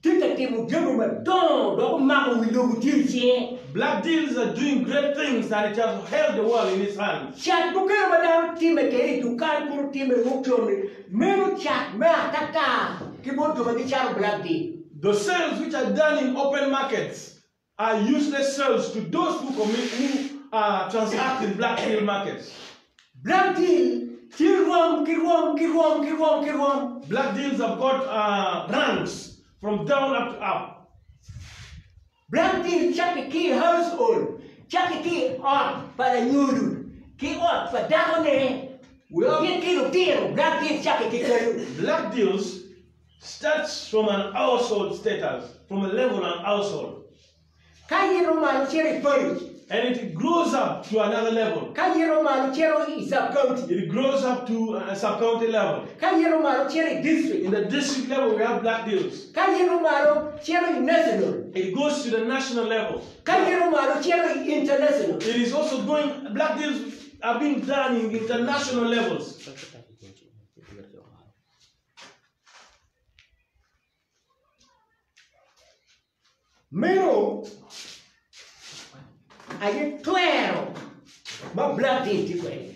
Speaker 1: tye ka timo jami madongo dok omako wi lobo tye i cinge.
Speaker 2: Black deals are doing great things and it has held the world in its hands.
Speaker 1: Cat mukene ma dano time kwede i dukan kono time i auction meno cat me atata ki bot jo ma gicato black deal.
Speaker 2: The sales which are done in open markets are useless sales to those who commit who uh, transact in black deal markets.
Speaker 1: Black deal tye rwom ki rwom ki rwom ki rwom ki rwom.
Speaker 2: Black deals have got uh, ranks from down up to up.
Speaker 1: Black deal cakke ki i household, cakke ki i ot pa lanyodo ki ot pa dakone
Speaker 2: We have
Speaker 1: gin ki lutino. Black deal cakke ki kenyo.
Speaker 2: black deals starts from an household status, from a level and household,
Speaker 1: Ka yito malo cito i parish,
Speaker 2: and it grows up to another level.
Speaker 1: ka yito malo cito i sub-county,
Speaker 2: It grows up to a sub-county level.
Speaker 1: ka yito malo cito i district,
Speaker 2: In the district level, we have black deals.
Speaker 1: ka yito malo cito i national,
Speaker 2: It goes to the national level.
Speaker 1: ka yito malo cito i international.
Speaker 2: It is also going, black deals are being done in international levels.
Speaker 1: Meno aye twero ma black deal tye kwede.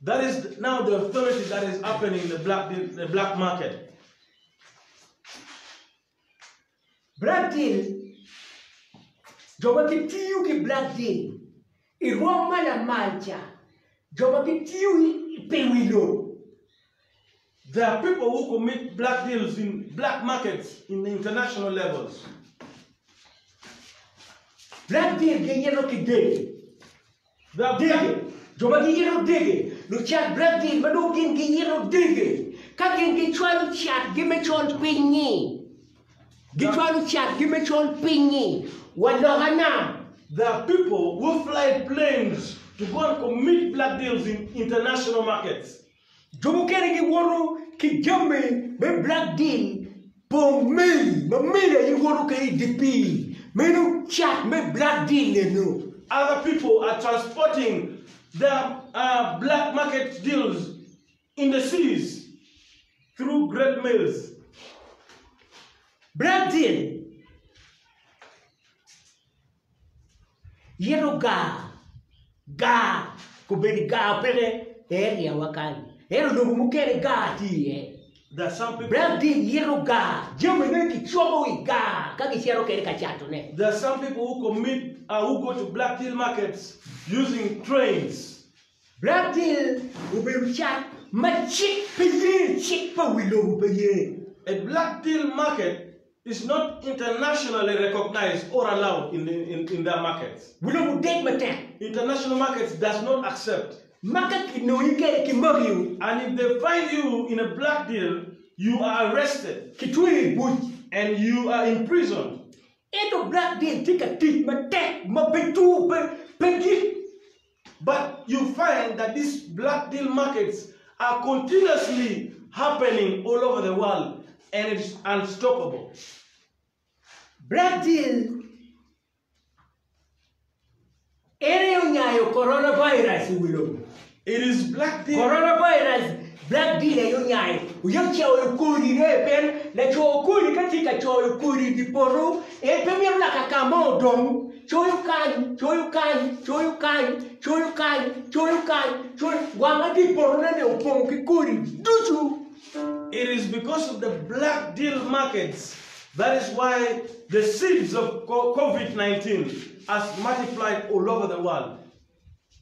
Speaker 2: That is now the authority that is happening in the black, deal, the black market.
Speaker 1: Black deal, jo ma gitiyo ki black deal i rwom ma lamal ca, jo ma gitiyo i pi wi lobo.
Speaker 2: There are people who commit black deals in black markets in the international levels.
Speaker 1: Black deal giyito ki dege.
Speaker 2: There are black,
Speaker 1: Dege. Jo ma giyito dege, lucat black deal ma dong gin giyito dege. Ka gin gicwalo catgi me col piny-nyi, gicwalo catgi me col piny-nyi wa loka nam.
Speaker 2: there are people who fly planes to go and commit black deals in international markets.
Speaker 1: Jo mukene giwoto ki jami me black deal pong meli ma meli aye woto kwede i dye pii. Meno cat me black deal eno.
Speaker 2: Other people are transporting their uh, black market deals in the seas through great mails.
Speaker 1: Black deal yito gar, gar kobedo gar peke i area wa kany ento lobo mukene gar tye iye.
Speaker 2: There are some people.
Speaker 1: Black deal yito gar, jamine kicoko i gar ka gicito kwede ka catone.
Speaker 2: There are some people who commit, uh, who go to black deal markets using trains.
Speaker 1: Black deal obedo cat ma cik pe ye, cik pa wi lobo pe ye.
Speaker 2: A black deal market is not internationally recognized or allowed in, the, in, in their markets.
Speaker 1: Wi lobo dec matek.
Speaker 2: International markets does not accept.
Speaker 1: Ma ka kinongi kede kimakiwu.
Speaker 2: And if they find you in a black deal, you are arrested
Speaker 1: Kitweyi i buc.
Speaker 2: and you are imprisoned.
Speaker 1: Ento black deal tye ka tic matek ma pe tur pe, pe gik.
Speaker 2: But you find that these black deal markets are continuously happening all over the world and it's unstoppable.
Speaker 1: Black deal en aye onyayo coronavirus i wi lobo.
Speaker 2: It is black deal.
Speaker 1: Coronavirus black deal aye onyayo oye ocoyo kodi ne pien laco kodi ka tye ka coyo kodi i dye poto en pe mito laka ka mo odong coyo kany coyo kany coyo kany coyo kany coyo kany coyo wanga dye potone ni opong ki kodi ducu.
Speaker 2: It is because of the black deal markets that is why the seeds of COVID 19 has multiplied all over the world.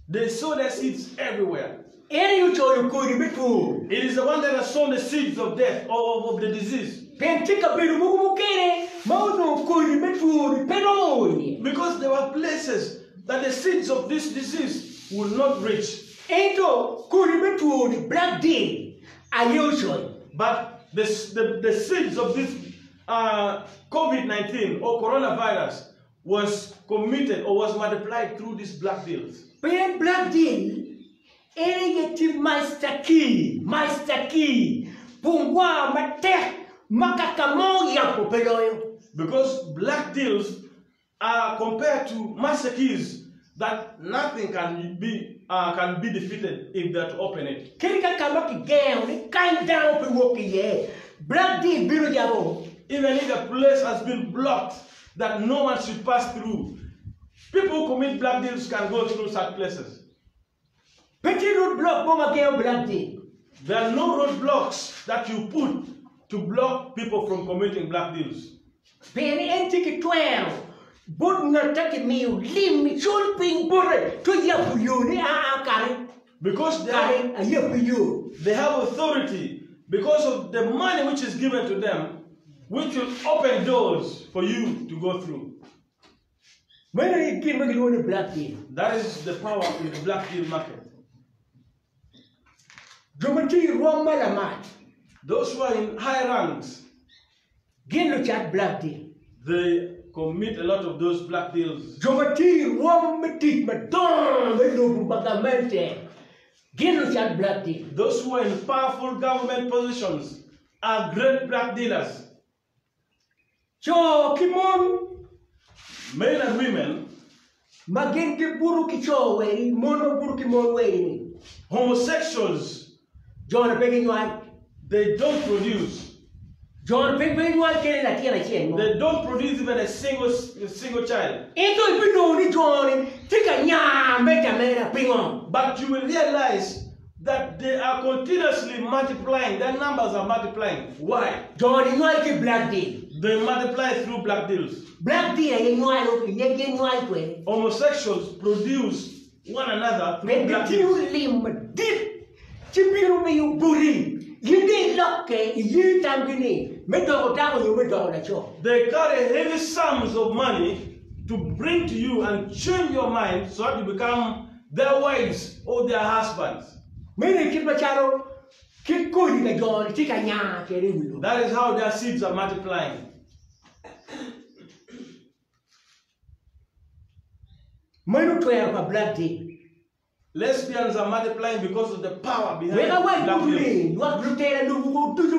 Speaker 2: They sow their seeds everywhere.
Speaker 1: En aye ocoyo kodi me two.
Speaker 2: It is the one that has sown the seeds of death or of, of the disease.
Speaker 1: Pien tye kabedo mogo mukene ma onongo kodi me two-ni pe romo o iye.
Speaker 2: Because there were places that the seeds of this disease would not reach.
Speaker 1: Ento kodi me two-ni, black deal, aye ocoyo.
Speaker 2: But the, the, the seeds of this uh, COVID 19 or coronavirus was committed or was multiplied through these black deals.
Speaker 1: Pien black deal en aye tye master key, master key, pungwa matek ma kaka mo yabo pe loyo.
Speaker 2: Because black deals are compared to master keys that nothing can be, uh, can be defeated if they are to open it.
Speaker 1: Kadi ka ka ma kigengo ni kany dano pe wok ki iye, black deal bino yabo.
Speaker 2: Even if a place has been blocked that no one should pass through, people who commit black deals can go through such places.
Speaker 1: Pe tye road block mo ma gengo black deal.
Speaker 2: There are no roadblocks that you put to block people from committing black deals.
Speaker 1: Pien en tye ki twero bot ngat ka kimiyo lim i col piny bote to yabo yo ni aa kare
Speaker 2: Because they
Speaker 1: kare
Speaker 2: have,
Speaker 1: ayabo yo.
Speaker 2: they have authority because of the money which is given to them, which will open doors for you to go through.
Speaker 1: Meno aye gin ma gilwongo ni black deal.
Speaker 2: That is the power in the black deal market.
Speaker 1: Jo ma tye i rwom ma lamal
Speaker 2: Those who are in high ranks,
Speaker 1: gin lucat black deal.
Speaker 2: they commit a lot of those black deals.
Speaker 1: Jo ma tye i rwom me tic madongo me lobo pa gamente gin lucat black deal.
Speaker 2: Those who are in powerful government positions are great black dealers.
Speaker 1: Co ki mon
Speaker 2: Men and women,
Speaker 1: ma gin gibuto ki co weri, mon ma buto ki mon weri-ni,
Speaker 2: homosexuals,
Speaker 1: jo-ni pe ginywal.
Speaker 2: they don't produce.
Speaker 1: Jo-ni pe ginywal kadi latin acel mo.
Speaker 2: They don't produce even a single, a single child.
Speaker 1: Ento ibinongo ni jo-ni tye ka nya medde ameda. Pingo?
Speaker 2: But you will realize that they are continuously multiplying. Their numbers are multiplying. Why?
Speaker 1: Jo-ni nywal ki black deal.
Speaker 2: They multiply through black deals.
Speaker 1: Black deal aye nywalo, aye gin nywal kwede.
Speaker 2: Homosexuals produce one another
Speaker 1: Pe
Speaker 2: through black
Speaker 1: gitiyo
Speaker 2: deals.
Speaker 1: lim madit ci bino miyo boti. In dong ilokke iye tamgi ni me doko dako nyo me doko laco.
Speaker 2: They carry heavy sums of money to bring to you and change your mind so that you become their wives or their husbands.
Speaker 1: Meno aye kit macalo kit kodi ka jo-ni tye ka nya kwede i wi lobo.
Speaker 2: That is how their seeds are multiplying.
Speaker 1: Meno twero pa Black Deal.
Speaker 2: Lesbians are multiplying because of the power behind
Speaker 1: Wek awac
Speaker 2: black
Speaker 1: botwu
Speaker 2: deals.
Speaker 1: ni, lwak lutela lobo-gu ducu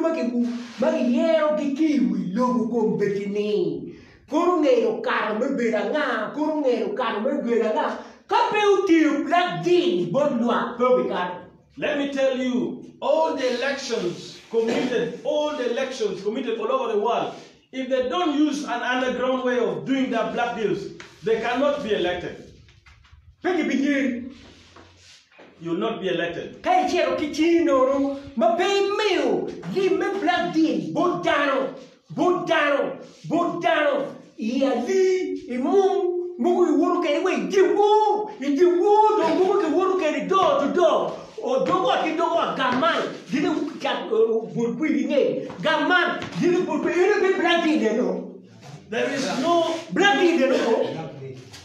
Speaker 1: ma giyerogi ki i wi lobo kombeddi-ni, kono ngeyo okato me bedo anga, kono ngeyo okato me bedo anga, ka pe otiyo Black Deal bot lwak pe obikato.
Speaker 2: Let me tell you, all the elections committed, all the elections committed all over the world, if they don't use an underground way of doing their black deals, they cannot be elected.
Speaker 1: Pe gibiyeri.
Speaker 2: You will not be elected.
Speaker 1: Ka icito ki cingi nono ma pe imiyo lim me Black Deal bot dano, bot dano, bot dano, i alii, i mung, mogo giwoto kwede wa i dyewor, i dyewor dong mogo giwoto kwede door to door, dog ot ki dog ot, gang man gin cat bot kwidi nge, gang man gin bot kwidi, eno pe Black Deal eno.
Speaker 2: There is no
Speaker 1: Black Deal eno.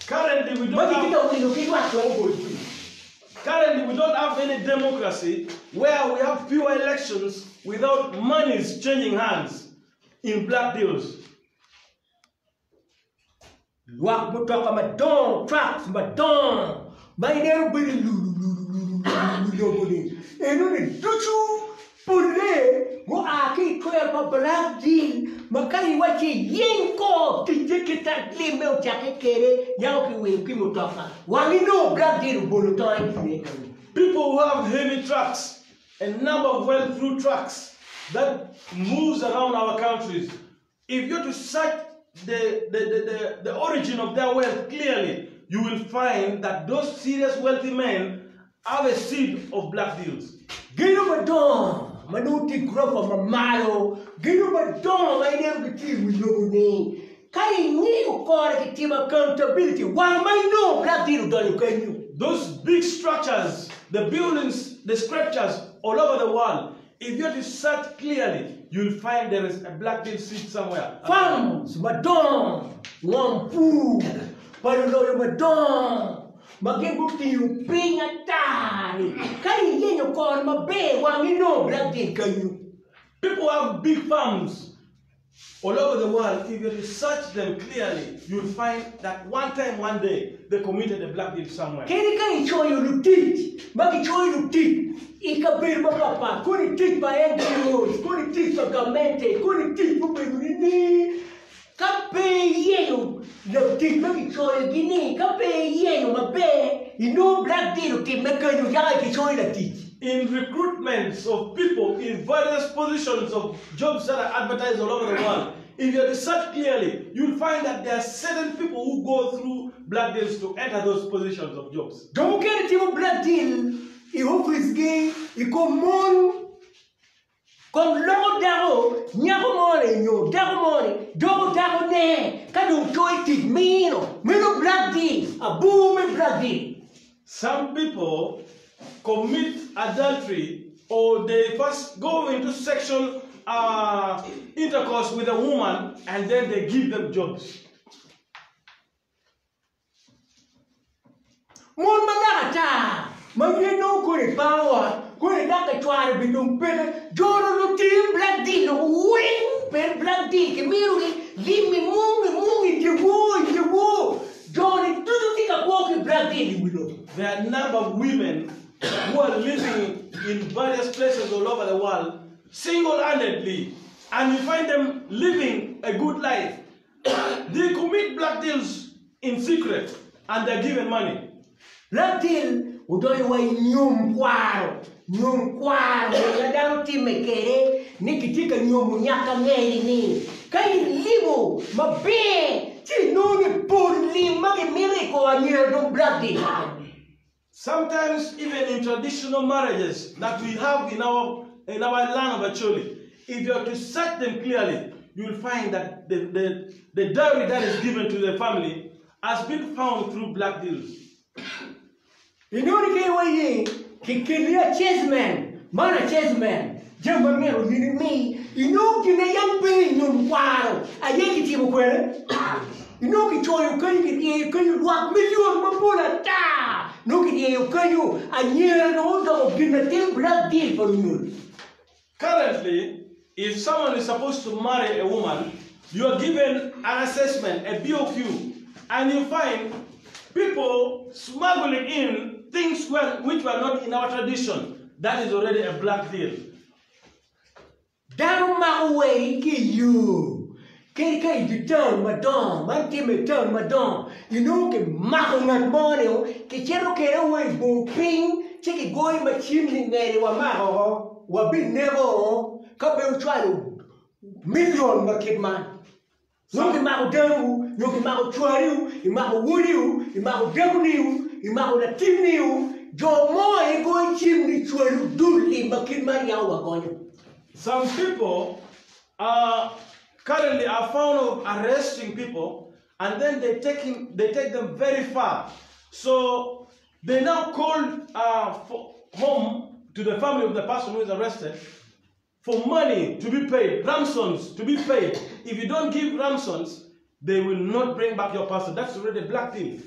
Speaker 2: Currently we
Speaker 1: Ma
Speaker 2: don't
Speaker 1: gitye
Speaker 2: have
Speaker 1: ka wilo ki lwak twero bot kwidi.
Speaker 2: currently we don't have any democracy where we have fewer elections without monies changing hands in black deals.
Speaker 1: Lwak mutoka madongo, trucks madongo ma ineno bedo i lulu lulu lulu lulu i lobo-ni enoni ducu polle gua ki i twero pa Black Deal ma ka iwacci iyeny kor ticce ki lim me ocakke kwede yako kiwilo ki mutoka wang inongo Black Deal obolo tonge i kine.
Speaker 2: People who have heavy trucks, a number of well through trucks that moves around our countries. If you're to search the origin of their wealth clearly, you will find that those serious wealthy men have a seed of black deals.
Speaker 1: Gedo madongo ma nongo tye i gurofa ma malo, gedo madongo ma ineno gitye i wi lobo-ni, ka ingiyo kore kitimo accountability wang ma inongo black deal odonyo kenyo.
Speaker 2: Those big structures, the buildings, the scriptures all over the world, if you to search clearly, you'll find there is a black deal seed somewhere.
Speaker 1: Farms madongo, ngom pur pa luloyo madongo ma gin gutingo piny ata-ni, ka iyenyo kore maber wang inongo black deal kenyo.
Speaker 2: People have big farms all over the world. If you research them clearly, you'll find that one time, one day, they committed a black deal somewhere.
Speaker 1: Kadi ka icoyo lutic ma gicoyo lutic i kabedo mapatpat, kodi tic pa NGOs, kodi tic pa gamente, kodi tic mubedo nining, ka pe iyenyo latic ma kicoyogi-ni, ka pe iyenyo maber, inongo black deal otimme kenyo yaka kicoyo latic.
Speaker 2: In recruitments of people in various positions of jobs that are advertised all over the world, if you research clearly, you'll find that there are certain people who go through black deals to enter those positions of jobs.
Speaker 1: Jo mukene timo black deal i oficgi i kom mon. Kong loko dako nyako moni nyo dako moni doko dakone ka dong coyo tic mino meno black deal abur me black deal.
Speaker 2: Some people commit adultery or they first go into sexual uh, intercourse with a woman and then they give them jobs.
Speaker 1: Mon ma dako ata ma wiye nongo kodi power kodi dako ki cware bene dong peke joro lutim black deal loko weng pien black deal kimito gi lim i mung i mung i dye wor i dye wor joni ducu tye ka kwo ki black deal i wi lobo.
Speaker 2: There are a number of women who are living in various places all over the world single-handedly and you find them living a good life. They commit black deals in secret and they're given money.
Speaker 1: Black deal odonyo wa i nyom kwaro, nyom kwaro ma dano timme kwede ni kitye ka nyomo nyaka ngeri ni ka ilimo maber ci inongo ni pol lim ma gimito i kor anyira dong black deal.
Speaker 2: Sometimes even in traditional marriages that we have in our in our land of Acholi, if you are to search them clearly, you will find that the dowry that is given to the family has been found through black deals.
Speaker 1: Inongo ni ka iwaye kikeli assessment, man assessment, jami ma myero in imi, inongo gin ma yam pe i nyom kwaro aye kitimo kwede. Inongo kicoyo kenyo kiryeyo kenyo lwak milion mapol ata nongo kiryeyo kenyo anyira dong odoko gin latin black deal pa lunyodo.
Speaker 2: Currently, if someone is supposed to marry a woman, you are given an assessment, a BOQ, and you find people smuggling in things which were not in our tradition. That is already a black deal.
Speaker 1: Dano mako weri ki i yo kadi ka i dye taun madongo, man timme i taun madongo, inongo kimako ngat mo-ni kicito kwede wa i bor piny ci kigoyo macin ni ngeri wamako oko, wabineko ka pe wucwalo milion ma kit man. Nongo kimako danowu, nyo kimako cwariwu, imako wodiwu, imako dakoniwu, imako latinniwu, jo mo aye goyo cim ni cwariwu dul lim ma kit man yam wagonyo.
Speaker 2: Some people are currently are found of arresting people and then they take him, they take them very far. So they now call for home to the family of the person who is arrested for money to be paid, ransoms to be paid. If you don't give ransoms, they will not bring back your person. That's already a black deal.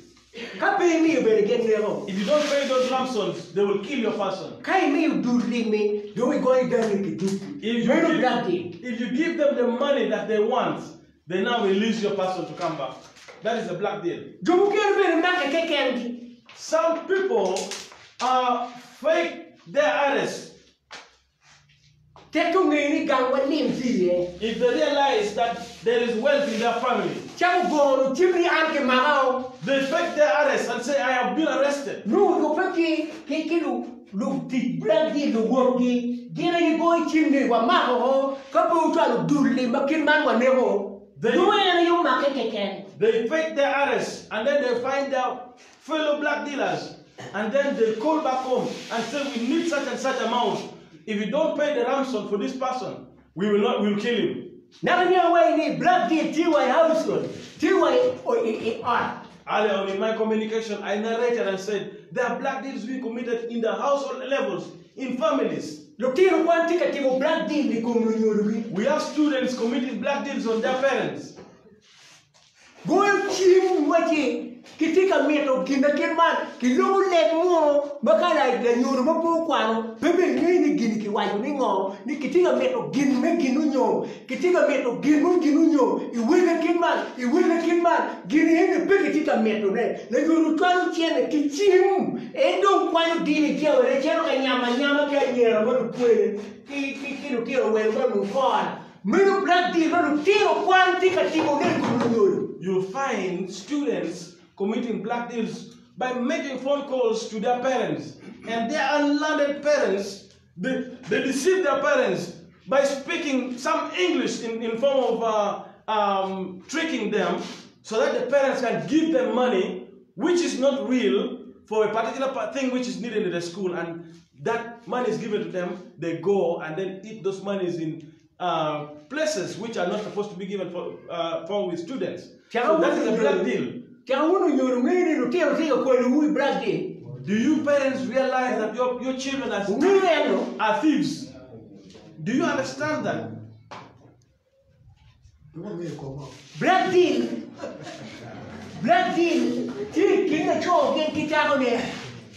Speaker 1: Ka pe imiyo bene gin neko.
Speaker 2: If you don't pay those ransoms, they will kill your person.
Speaker 1: Ka imiyo dul limmi, dong igonyo dani ki ducu.
Speaker 2: If you,
Speaker 1: Meno black deal.
Speaker 2: give, if you give them the money that they want, they now release your person to come back. That is a black deal.
Speaker 1: Jo mukene bene make kekengi.
Speaker 2: Some people are fake their arrest.
Speaker 1: Tek ong'eyo ni gangwa lim tye iye.
Speaker 2: If they realize that there is wealth in their family,
Speaker 1: Cako gono cim ni an kimaka o.
Speaker 2: they fake their arrest and say, I have been arrested.
Speaker 1: Nongo lubbe ki ki ki lu lutic black deal luwotgi gin aye goyo cim ni wamako o ka pe wucwalo dul lim ma kit man waneko. Nongo en aye omake keken.
Speaker 2: They fake their arrest and then they find their fellow black dealers and then they call back home and say, We need such and such amount. If you don't pay the ransom for this person, we will not, we will kill him.
Speaker 1: Naka niang wai ni black deal tye wa i household, tye wa i ot.
Speaker 2: Earlier on in my communication, I narrated and said there are black deals being committed in the household levels, in families.
Speaker 1: Lutino kwan tye ka timo black deal i kom lunyodogi.
Speaker 2: We have students committing black deals on their parents.
Speaker 1: Goyo cim wacci kitye ka mito gin ma kit man, kiloko leb mo ma ka lanyodo ma pe okwano pe bene ngeyo ni gini kiwaco ni ngo, ni kitye ka mito gin me gin onyo, kitye ka mito gin mo gin onyo i wele kit man, i wele kit man, gin eni pe kitye ka mitone. Lanyodo cwalo cente ki cim, en dong kwanyo dini jawene cito ka nyamo anyama ki anyira ma lukwele ki lutino welo ma lukora. Meno black deal ma lutino kwan tye ka timone i kom lunyodo.
Speaker 2: You'll find students committing black deals by making phone calls to their parents. And their unlearned parents, they deceive their parents by speaking some English in form of tricking them so that the parents can give them money which is not real for a particular thing which is needed in the school. And that money is given to them, they go and then eat those monies in places which are not supposed to be given for with students. So that is a black deal.
Speaker 1: Caka wun onyodo ngeyo ni lutino tye ka kwalowu i black deal.
Speaker 2: Do you parents realize that your children
Speaker 1: Wungeyo ento?
Speaker 2: are thieves? Do you understand that?
Speaker 1: Black deal, black deal tye i kin laco gin ki dakone.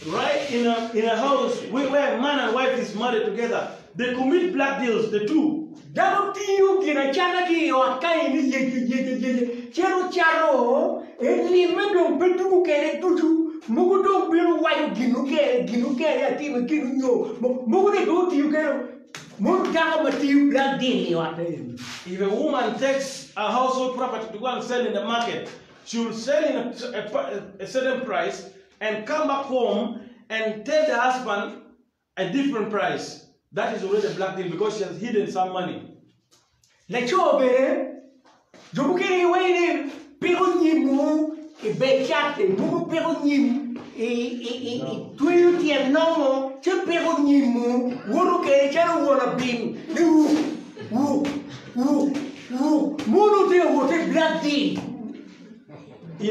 Speaker 2: Right in a house where man and wife is married together, they commit black deals, the two.
Speaker 1: Dako tiyo ginacata ki i ot ka en yece yece yece cito cato, en limme dong pe tuko kwede ducu, mogo dong bino waco gin mukene, gin mukene atimo gin onyo, mogo ni dong otiyo kwede. Mono dako ma tiyo black deal i ot eni.
Speaker 2: If a woman takes a household property to go and sell in the market, she will sell in a certain price and come back home and tell the husband a different price. That is already a black deal because she has hidden some money.
Speaker 1: Laco bene, jo mukene giwaco ni piko nyimwu i bed cat-ti, mogo piko nyim i tweyo tyen nongo ci piko nyimwu woto kwede calo won abim ni wuk, wuk, wuk, wuk. Mono tye ka wot i black deal.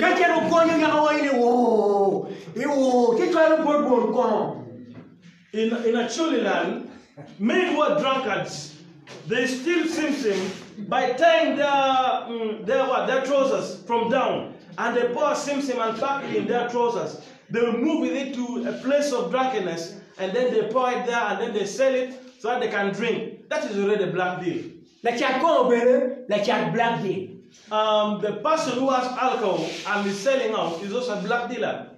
Speaker 1: Ka cito gonyo nyaka waco ni woo, woo, ci cwalo bot won kongo.
Speaker 2: In Acholi land, men who are drunkards, they steal simsim by tying their trousers from down, and they pour simsim and pack it in their trousers. They will move with it to a place of drunkenness, and then they pour it there, and then they sell it so that they can drink. That is already a black deal.
Speaker 1: Lacat kongo bene, lacat black deal.
Speaker 2: The person who has alcohol and is selling out is also a black dealer.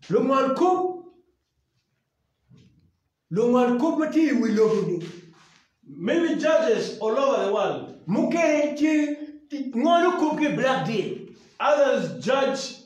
Speaker 1: Lungolkop, lungolkop ma tye i wi lobo-ni.
Speaker 2: Many judges all over the world.
Speaker 1: Mukene tye ngolo kop ki i black deal.
Speaker 2: Others judge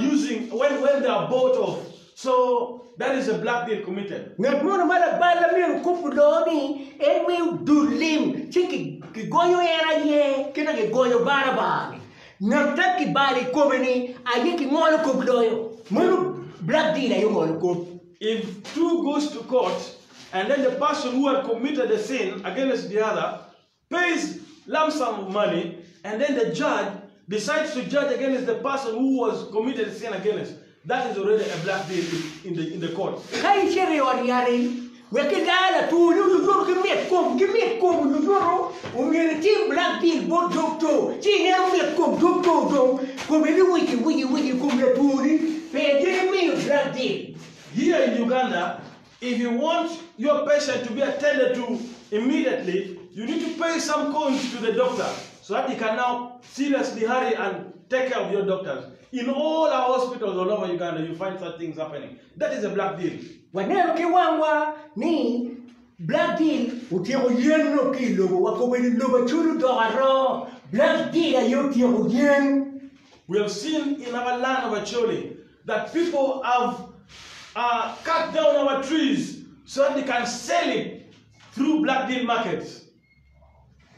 Speaker 2: using when they are bought off. So that is a black deal committed.
Speaker 1: Ngat mono ma labal ma myero kop oloo ni en miyo dul lim ci kigonyo en aye kit ma kigonyo Baraba-ni. Ngat ma kibalo i kome ni aye kingolo kop loyo. Meno black deal aye ongolo kop.
Speaker 2: If two goes to court and then the person who had committed the sin against the other pays lump sum of money, and then the judge decides to judge against the person who was committed the sin against, that is already a black deal in the court.
Speaker 1: Ka icito i ot yat-ti, wek kilar latwoni oyoto ki mit kom, ki mit kom oyoto, omyero itim black deal bot dokto, ci ineno mit kom dokto dong kome ni wici wici wici i kom latwoni, pe gin imiyo black deal.
Speaker 2: Here in Uganda, if you want your patient to be attended to immediately, you need to pay some coins to the doctor so that he can now seriously hurry and take care of your doctors. In all our hospitals all over Uganda, you find such things happening. That is a black deal.
Speaker 1: Waneno ki wangwa ni Black Deal otyeko yen no ki i lobo wa kobedo lobo Acholi odoko aroo Black Deal aye otyeko yen.
Speaker 2: We have seen in our land of Acholi that people have cut down our trees so that they can sell it through black deal markets.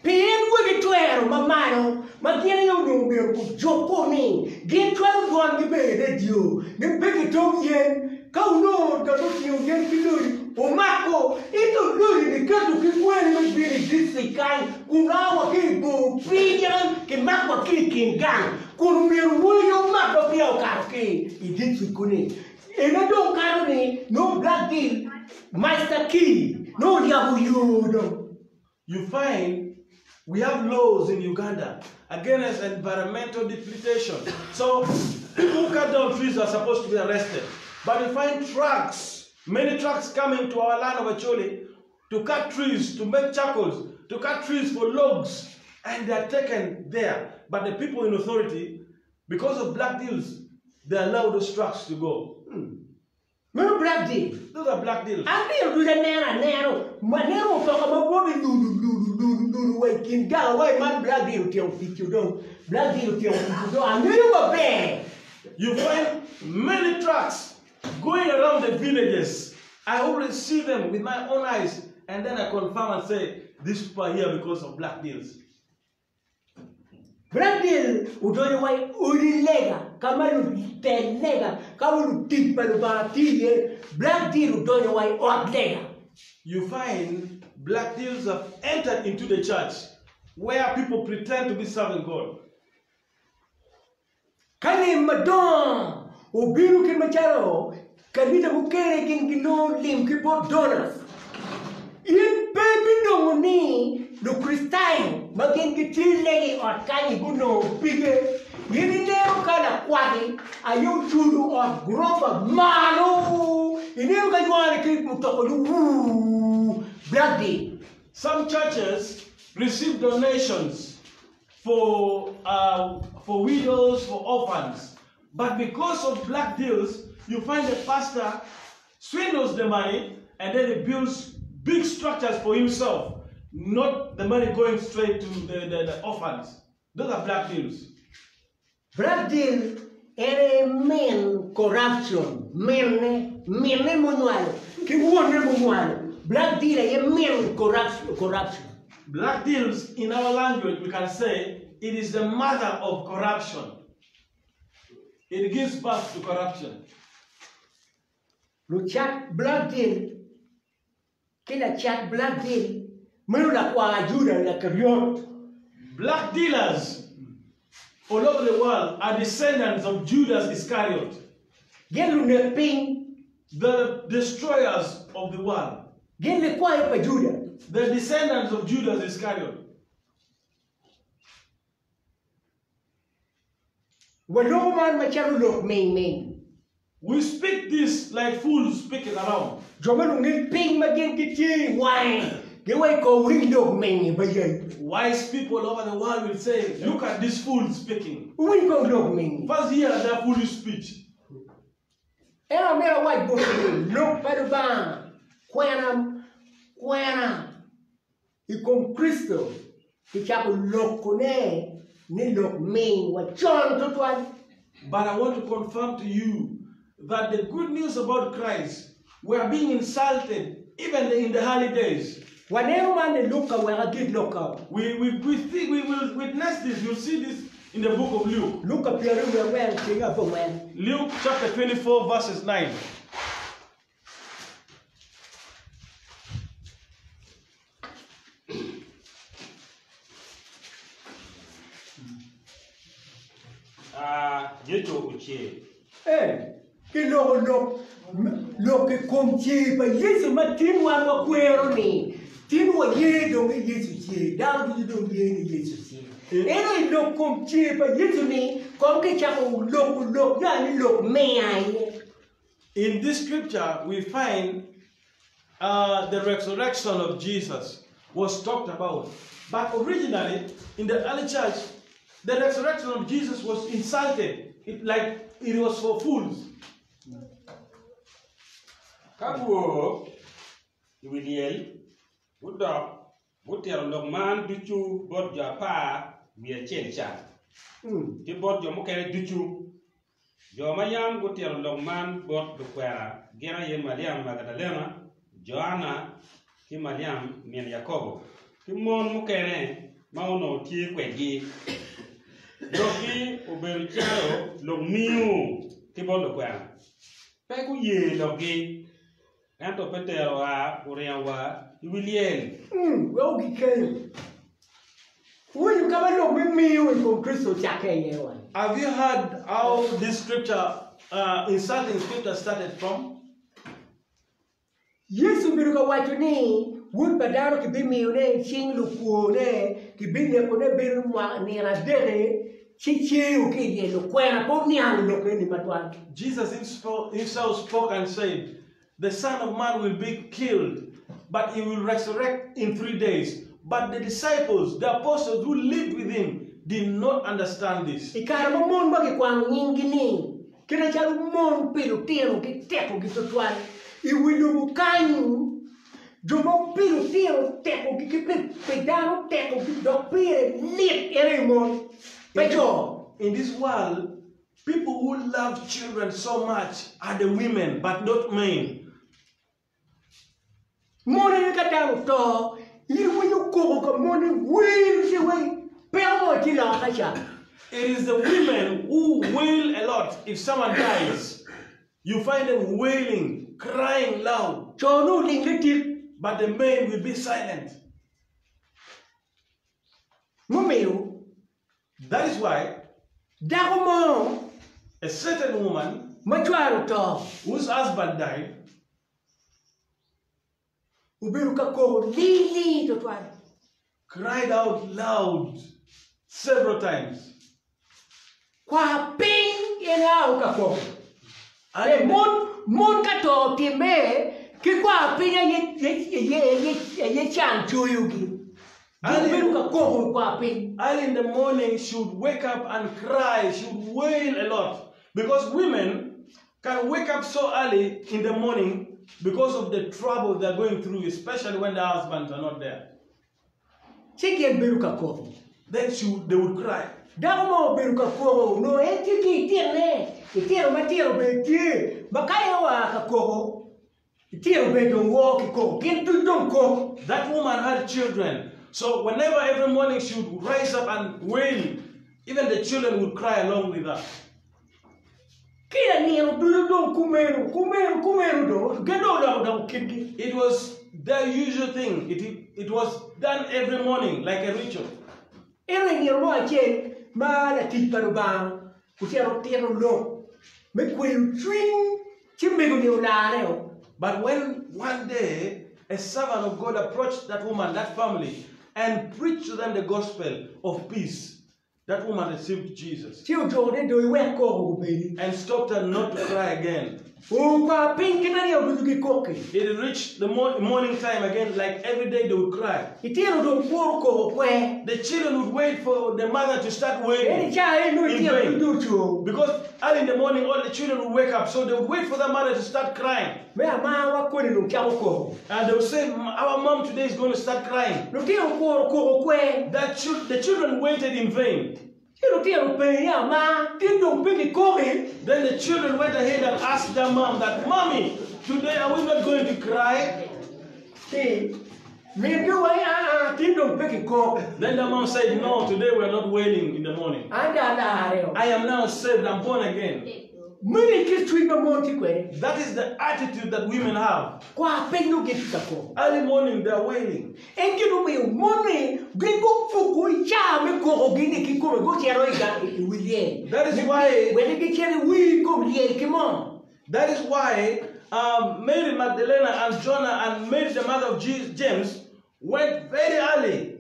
Speaker 1: Pien wegi twero ma malo ma gin aye onongo myero gujuko ni gin cwalo dwangi bene i redio ni pe kitong yen, ka wunongo ngat otingo yen ki lori wumako, ento lori-ni keto ki kwene me bino i distrik kany kun a wa ki i bor piny kimak wa ki i kin gang kun myero wun aye wumak ma peya okato ki i distrik kuni. Ene dong kato ni nongo black deal master key nongo oyabo yo dong.
Speaker 2: You find we have laws in Uganda against environmental depletion. So people who cut down trees are supposed to be arrested. But you find trucks, many trucks coming to our land of Acholi to cut trees, to make charcoals, to cut trees for logs, and they are taken there. But the people in authority, because of black deals, they allow those trucks to go.
Speaker 1: Meno black deal.
Speaker 2: Those are black deals.
Speaker 1: An nino ducu aneno aneno, aneno mutoka ma woto lulu lulu lulu lulu wa i kin gang wa i man black deal otyeko ticce dong, black deal otyeko ticce dong, angeyo maber.
Speaker 2: You find many trucks going around the villages. I always see them with my own eyes and then I confirm and say these people are here because of black deals.
Speaker 1: Black deal odonyo wa i odi lega ka ma lutel lega ka ma lutic pa Lubanga tye iye. Black deal odonyo wa i ot lega.
Speaker 2: You find black deals have entered into the church where people pretend to be serving God.
Speaker 1: Ka lim madongo obino kit macalo kanisa mukene gin ginongo lim ki bot donors, in pe ibinongo ni Lukricitayo ma gin gitye i lega i ot kany gunongo pige. In ineno ka lakwat-ti aye ocudo ot gurofa malo, ineno ka yware ki mutoka ni wuu, black-di.
Speaker 2: Some churches receive donations for, uh, for widows, for orphans. But because of black deals, you find the pastor swindles the money and then he builds big structures for himself, not the money going straight to the, the, the orphans. Those are black deals.
Speaker 1: Black deal en aye min corruption, minne, minne munywalo ki wonne munywalo. Black deal aye min corruption.
Speaker 2: Black deals in our language we can say it is the mother of corruption. It gives birth to corruption.
Speaker 1: Lucat black deal ki lacat black deal meno lakwar Juda Lakeriot.
Speaker 2: Black dealers all over the world are descendants of Judas Iscariot.
Speaker 1: Gin lunek piny.
Speaker 2: The destroyers of the world.
Speaker 1: Gin likwayo pa Juda.
Speaker 2: The descendants of Judas Iscariot.
Speaker 1: Waloko man macalo lok ming ming.
Speaker 2: We speak this like fools speaking around.
Speaker 1: Jo ma lungec piny ma gin gitye i wange giwaco ko wuwiny lok ming-ngi ba yai.
Speaker 2: Wise people over the world will say, Look at these fools speaking.
Speaker 1: Wuwiny kong lok ming-ngi.
Speaker 2: First hear their foolish speech.
Speaker 1: Ento amito awac botwu ni, lok pa Lubanga kwena kwena i kom Kricito kicako lokone ni lok ming wa con tutwal.
Speaker 2: But I want to confirm to you that the good news about Christ were being insulted even in the early days.
Speaker 1: Waneno man i Luka wek agik lokka.
Speaker 2: We, we, we, think we will witness this, you'll see this in the book of Luke.
Speaker 1: Luka 24 tyeng abongwen.
Speaker 2: Luke chapter 24, verses 9.
Speaker 6: Ah, Yecu ocer.
Speaker 1: Ee, kiloko lok lok i kom cer pa Yecu ma tin wan wakwero-ni. Tin waye dong ni Yecu cer, dano ducu dong ye ni Yecu cer. Ento i lok kom cer pa Yecu-ni, kong kicako loko lok ya ni lok miya iye.
Speaker 2: In this scripture, we find uh, the resurrection of Jesus was talked about. But originally, in the early church, the resurrection of Jesus was insulted, it, like it was for fools.
Speaker 6: Ka guo i wi lyel, gudok gutito lok man ducu bot jo 11 ca, ki bot jo mukene ducu. Jo ma yam gutito lok man bot lukwena gin aye Maliam Magdalena, Joana ki Maliam min Yakobo, ki mon mukene ma onongo tye kwedgi. Lokgi obedo calo lok miyo ki bot lukwena. Pe guye lokgi, ento Petero oa oringo wa i wi lyel.
Speaker 1: Wek ogikeng. Winyo ka ma lok me miyo i kom Kricito ocakke iye wa.
Speaker 2: Have you heard how this scripture, insulting scripture started from?
Speaker 1: Yecu obedo ka waco ni Wod pa dano kibimiyone i cing lukwone, kibinekone bedo nino adek-ki, ci ceyo ki i lyel. Lukwena pe oniang lok eni matwal.
Speaker 2: Jesus himself spoke and said, The Son of Man will be killed, but he will resurrect in 3 days. But the disciples, the apostles who lived with him, did not understand this.
Speaker 1: I kare ma mon ma kikwano nyinggi-ni kit macalo mon pi lutino gitekogi twatwal i wi lobo kany, jo ma pi lutino tekogi ki pi dano tekogi dok pire lit en aye mon, pe co.
Speaker 2: In this world, people who love children so much are the women, but not men.
Speaker 1: Mon aye ka dano oto, in iwinyo koko ka mon-ni wer ci wai peko mo tye loka ca.
Speaker 2: It is the women who wail a lot if someone dies. You find them wailing, crying loud.
Speaker 1: Co nongo oling litik.
Speaker 2: But the men will be silent.
Speaker 1: Mumiyo
Speaker 2: That is why
Speaker 1: dako mo
Speaker 2: a certain woman
Speaker 1: ma cware oto
Speaker 2: whose husband died
Speaker 1: obedo ka koko lili twatwal.
Speaker 2: cried out loud several times.
Speaker 1: Kwar piny en ao ka koko. Mon, mon ka to otimme ki kwar piny aye can coyogi. Gin bedo ka koko i kwar piny.
Speaker 2: Early in the morning, she would wake up and cry. She would wail a lot. Because women can wake up so early in the morning because of the trouble they're going through, especially when their husbands are not there.
Speaker 1: Ci gin bedo ka koko.
Speaker 2: Then she would, they would cry.
Speaker 1: Dako mo obedo ka koko, onongo en tye ki itine, itino matino bene tye, ma ka en oa ka koko, itino bene dong woo ki koko, gin ducu dong kok.
Speaker 2: That woman had children, so whenever every morning she would rise up and wail, even the children would cry along with her.
Speaker 1: Kila nino ducu dong kumeno, kumeno, kumeno dong, gin dong oloko doko kitgi.
Speaker 2: It was their usual thing. It, it was done every morning like a ritual.
Speaker 1: Ento i nino mo acel ma latic pa Lubanga ocito otito lok me kweyo cwiny, ci mego-ni olarreo.
Speaker 2: But when one day a servant of God approached that woman, that family, and preached to them the gospel of peace, that woman received Jesus
Speaker 1: Ci ojuko ni dong iwek koko obedi.
Speaker 2: and stopped her not to cry again.
Speaker 1: Okwar piny kit ma nino ducu gikok-ki.
Speaker 2: It reached the morning time again, like every day they would cry.
Speaker 1: Itino dong kuro koko kwer.
Speaker 2: The children would wait for the mother to start
Speaker 1: En
Speaker 2: wailing
Speaker 1: i caa en nongo
Speaker 2: in
Speaker 1: itino
Speaker 2: vain.
Speaker 1: ducu ocung.
Speaker 2: Because early in the morning, all the children would wake up, so they would wait for the mother to start crying.
Speaker 1: Me amarwa koni dong cako koko.
Speaker 2: And they would say, Our mom today is going to start crying.
Speaker 1: Lutino kuro koko kwer.
Speaker 2: The children waited in vain.
Speaker 1: Ci lutino openyo ni, Ama, tin dong pe gikoki?
Speaker 2: Then the children went ahead and asked their mom that, Mommy, today are we not going to cry?
Speaker 1: Ci mingi owaco ni, Aa, tin dong pe gikok.
Speaker 2: Then the mom said, No, today we are not wailing in the morning.
Speaker 1: An dong alarreo.
Speaker 2: I am now saved, I'm born again.
Speaker 1: Meno aye kit cwiny ma mon tye kwede.
Speaker 2: That is the attitude that women have.
Speaker 1: Kwar piny nongo gitye ka koko.
Speaker 2: Early morning they are wailing.
Speaker 1: En gin omiyo mon-ni gin gupuko i caa me kokogi-ni kikome gucito i wi lyel.
Speaker 2: That is why
Speaker 1: Wek gicit i wir kom lyel ki moo.
Speaker 2: That is why Mary Magdalena and Joanna and Mary the mother of James went very early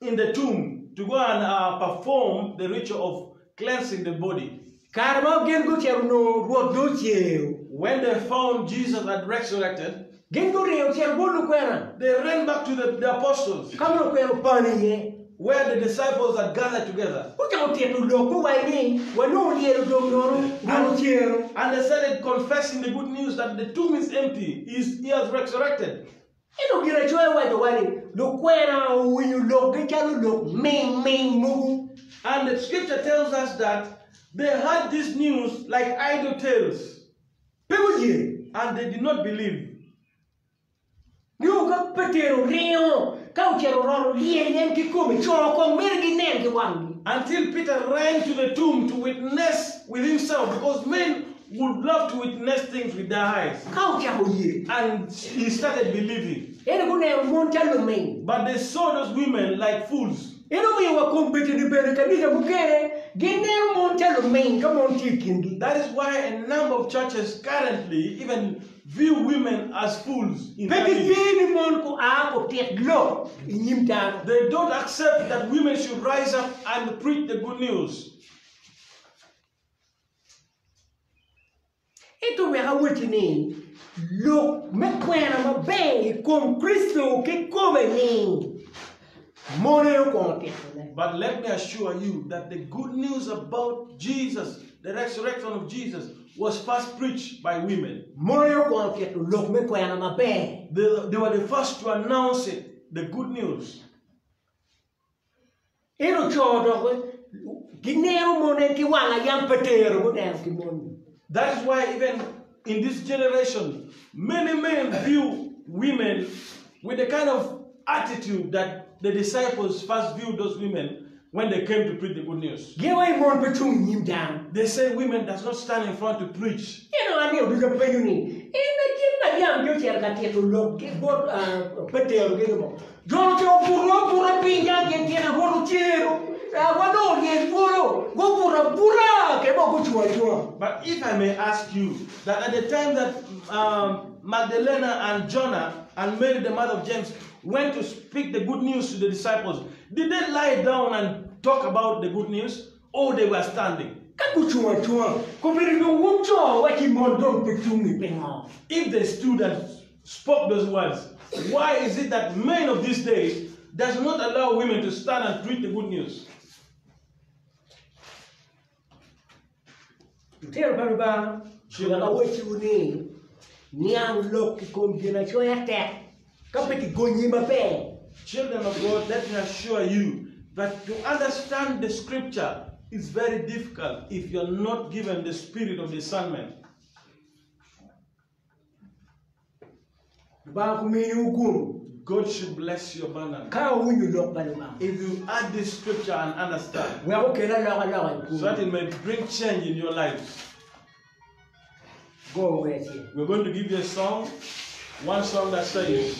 Speaker 2: in the tomb to go and perform the ritual of cleansing the body.
Speaker 1: Kare ma gin gucito onongo Rwot dong ocer.
Speaker 2: When they found Jesus had resurrected,
Speaker 1: Gin guringo ocito bot lukwena.
Speaker 2: they ran back to the apostles.
Speaker 1: Ka ma lukwena opani iye.
Speaker 2: where the disciples had gathered together.
Speaker 1: Gucako tito lok guwaco ni, Wanongo lyel odong nono, Rwot ocero.
Speaker 2: And they started confessing the good news that the tomb is empty, he has resurrected.
Speaker 1: Ento Ginacoya wacowa ni lukwena owinyo lokgi calo lok mingming mogo.
Speaker 2: And the scripture tells us that they heard this news like idle tales.
Speaker 1: Pe guye.
Speaker 2: And they did not believe.
Speaker 1: Nio ka Petero oringo ka ocito oroto lyel en kikome, co kong myero ginen ki wanggi.
Speaker 2: Until Peter ran to the tomb to witness with himself, because men would love to witness things with their eyes.
Speaker 1: Ka ocako ye.
Speaker 2: And he started believing.
Speaker 1: Ento guneno mon calo luming.
Speaker 2: But they saw those women like fools.
Speaker 1: En omiyo wa kombeddi-ni bene kanica mukene gineno mon calo luming ka mon tye i kingi.
Speaker 2: That is why a number of churches currently even view women as fools in
Speaker 1: Pe
Speaker 2: their
Speaker 1: giye
Speaker 2: midst.
Speaker 1: ni mon gua gutit lok i nyim dano.
Speaker 2: They don't accept that women should rise up and preach the good news.
Speaker 1: Ento wek awacci ni, lok me kwena maber i kom Kricito kikome-ni, mon aye okwongo titone.
Speaker 2: But let me assure you that the good news about Jesus, the resurrection of Jesus, was first preached by women.
Speaker 1: Mon aye okwongo tito lok me kwena maber.
Speaker 2: They were the first to announce it, the good news.
Speaker 1: Ento co dok gineno mon en ki wanga yam Petero guneno ki mon-ni.
Speaker 2: That is why even in this generation, many men view women with the kind of attitude that the disciples first viewed those women when they came to preach the good news.
Speaker 1: Gin waco ni mon pe cung i nyim dano.
Speaker 2: They say women does not stand in front to preach.
Speaker 1: Ento an nino ducu apenyo ni, In kit Maliam ki ocito ka tito lok ki bot Petero gini mo? Jo ocako buto abuta piny ka gin tyen Rwot ocero, wanongo lyel twolo, gubuto abuta kede bene gucung acunga.
Speaker 2: But if I may ask you, that at the time that Magdalena and Jonah and Mary the mother of James went to speak the good news to the disciples, did they lie down and talk about the good news, or they were standing?
Speaker 1: Ka gucung acunga, kobedo dong wun co wa ci mon dong pe cung-ngi pingo?
Speaker 2: If they stood and spoke those words, why is it that men of these days does not allow women to stand and preach the good news?
Speaker 1: Lutino pa Lubanga, wek awacciwu ni, niang lok i kom ginacoya tek ka pe kigonyi maber.
Speaker 2: Children of God, let me assure you that to understand the scripture is very difficult if you are not given the spirit of discernment.
Speaker 1: Lubanga ominiwu gum.
Speaker 2: God should bless you abundantly.
Speaker 1: Ka wuwinyo lok pa Lubanga.
Speaker 2: If you add this scripture and understand.
Speaker 1: Wek okel alokaloka i
Speaker 2: So that
Speaker 1: kwowu.
Speaker 2: it may bring change in your lives.
Speaker 1: Go wer acel.
Speaker 2: We're going to give you a song, one song that says.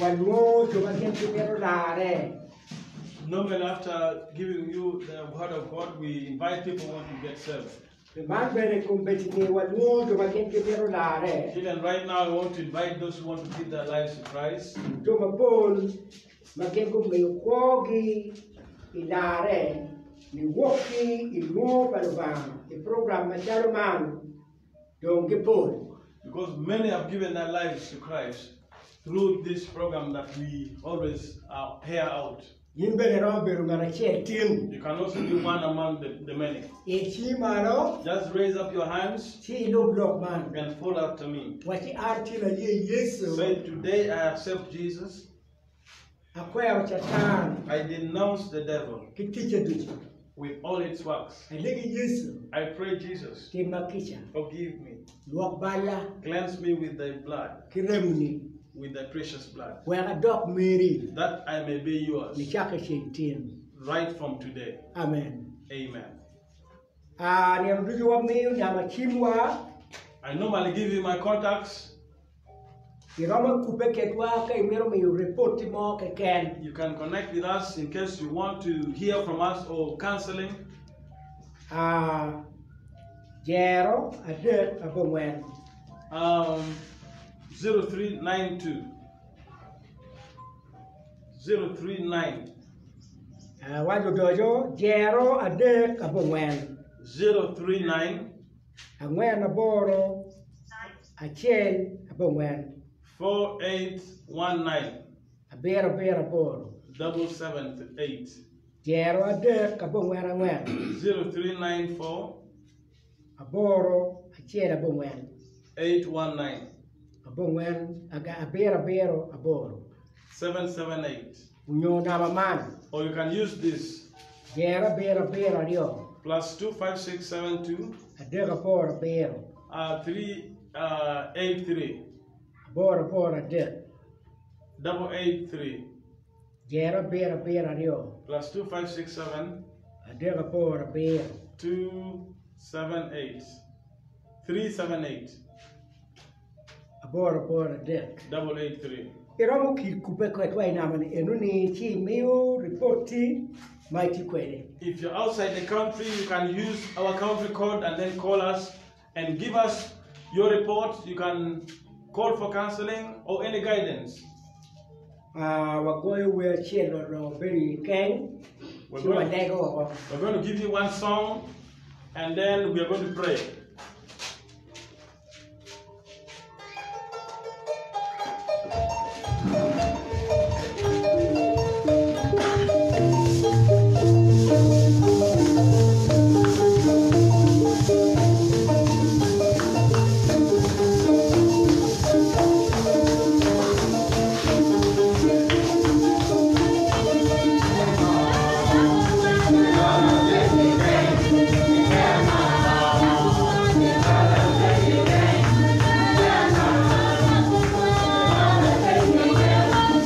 Speaker 1: Walwongo jo ma gin gimito larre.
Speaker 2: Normally, after giving you the word of God, we invite people who want to get saved.
Speaker 1: Pi man bene kombeddi ni walwongo jo ma gin gimito larre.
Speaker 2: Even right now, I want to invite those who want to give their lives to Christ.
Speaker 1: Jo mapol ma gin gumiyo kwogi i larre niwok ki i lwongo pa Lubanga i program macalo man dong gipol.
Speaker 2: Because many have given their lives to Christ through this program that we always hear out.
Speaker 1: In bene iromo bedo ngat acel tin.
Speaker 2: You can also be one among the many.
Speaker 1: Il cingi malo.
Speaker 2: Just raise up your hands.
Speaker 1: Ci ilub lok man.
Speaker 2: And follow after me.
Speaker 1: Waci an tin aye Yecu.
Speaker 2: Say, today I accept Jesus.
Speaker 1: Akwero Catan.
Speaker 2: I denounce the devil.
Speaker 1: Ki ticce ducu.
Speaker 2: With all its works.
Speaker 1: Alegi Yecu.
Speaker 2: I pray Jesus.
Speaker 1: Timma kica.
Speaker 2: Forgive me.
Speaker 1: Lwok balla.
Speaker 2: Cleanse me with thy blood.
Speaker 1: Ki remoni.
Speaker 2: With thy precious blood.
Speaker 1: Wek adok meri.
Speaker 2: That I may be yours.
Speaker 1: Nicakke ceng tin.
Speaker 2: Right from today.
Speaker 1: Amen.
Speaker 2: Amen.
Speaker 1: Ah, nino ducu wamiyo namba cimwa.
Speaker 2: I normally give you my contacts.
Speaker 1: Iromo kubbe kedwa ka imito miyo ripoti mo keken.
Speaker 2: You can connect with us in case you want to hear from us or counseling.
Speaker 1: Ah, jero adek abongwen.
Speaker 2: 0392 039
Speaker 1: Ah, waco odoco jero adek abongwen.
Speaker 2: 039
Speaker 1: Angwen aboro acel abongwen.
Speaker 2: 4819.
Speaker 1: Abiro abiro aboro.
Speaker 2: 778.
Speaker 1: Jero adek abongwen angwen.
Speaker 2: 0394.
Speaker 1: Aboro acel abongwen.
Speaker 2: 819.
Speaker 1: Abongwen abiro abiro aboro.
Speaker 2: 778.
Speaker 1: Onyo namba man.
Speaker 2: Or you can use this.
Speaker 1: Jero abiro abiro aryo.
Speaker 2: Plus 25672.
Speaker 1: Adek aboro abiro.
Speaker 2: 383.
Speaker 1: Aboro aboro adek.
Speaker 2: 883.
Speaker 1: Jero abiro abiro aryo.
Speaker 2: Plus 2567.
Speaker 1: Adek aboro abiro.
Speaker 2: 278. 378.
Speaker 1: Aboro aboro adek.
Speaker 2: 883.
Speaker 1: Iromo kubbe kwedwa i namba ni enoni ci imiyo ripoti ma itye kwede.
Speaker 2: If you're outside the country, you can use our country code and then call us and give us your report. You can call for counseling or any guidance.
Speaker 1: Ah, wagoyo wer acel oromo bedo i keny
Speaker 2: We're
Speaker 1: ci
Speaker 2: going,
Speaker 1: walego woko.
Speaker 2: we're going to give you one song and then we are going to pray.
Speaker 7: Thank you.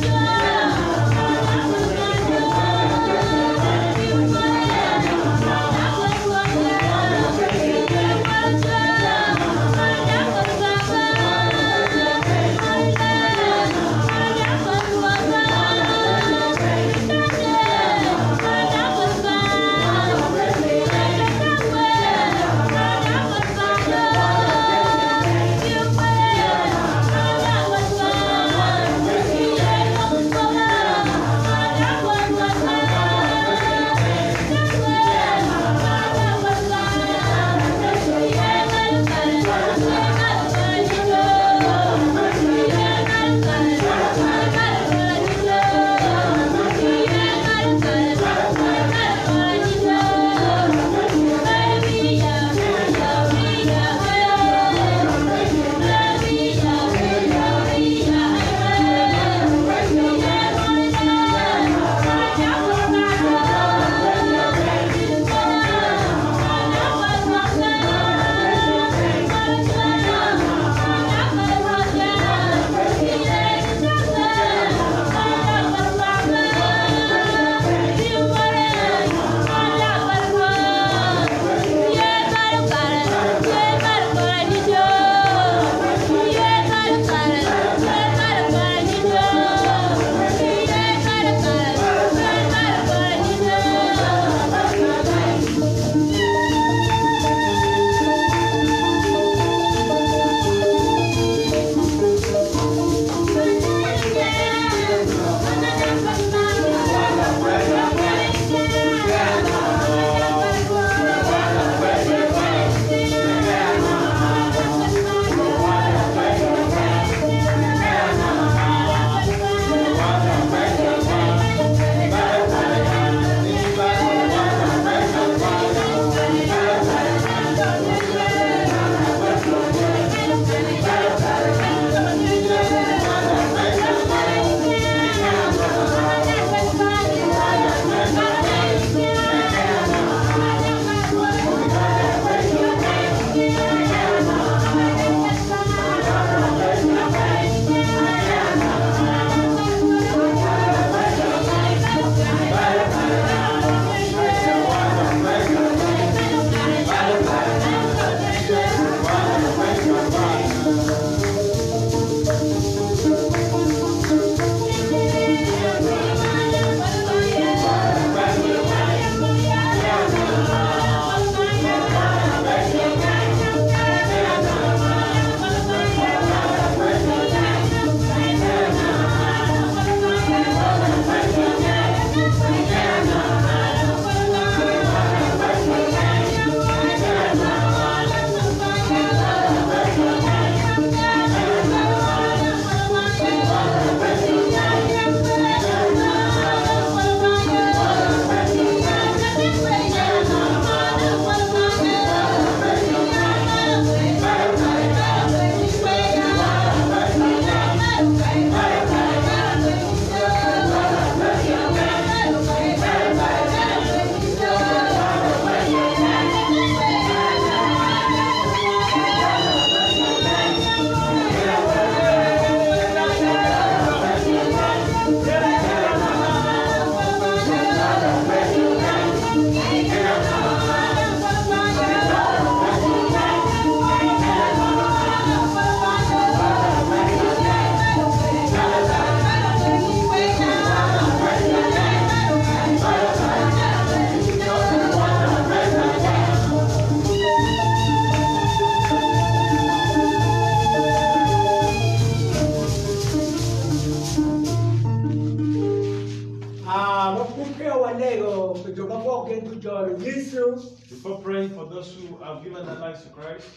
Speaker 1: alego pi jo ma gwok gin gujolo Yecu,
Speaker 2: Before praying for those who have given their lives to Christ,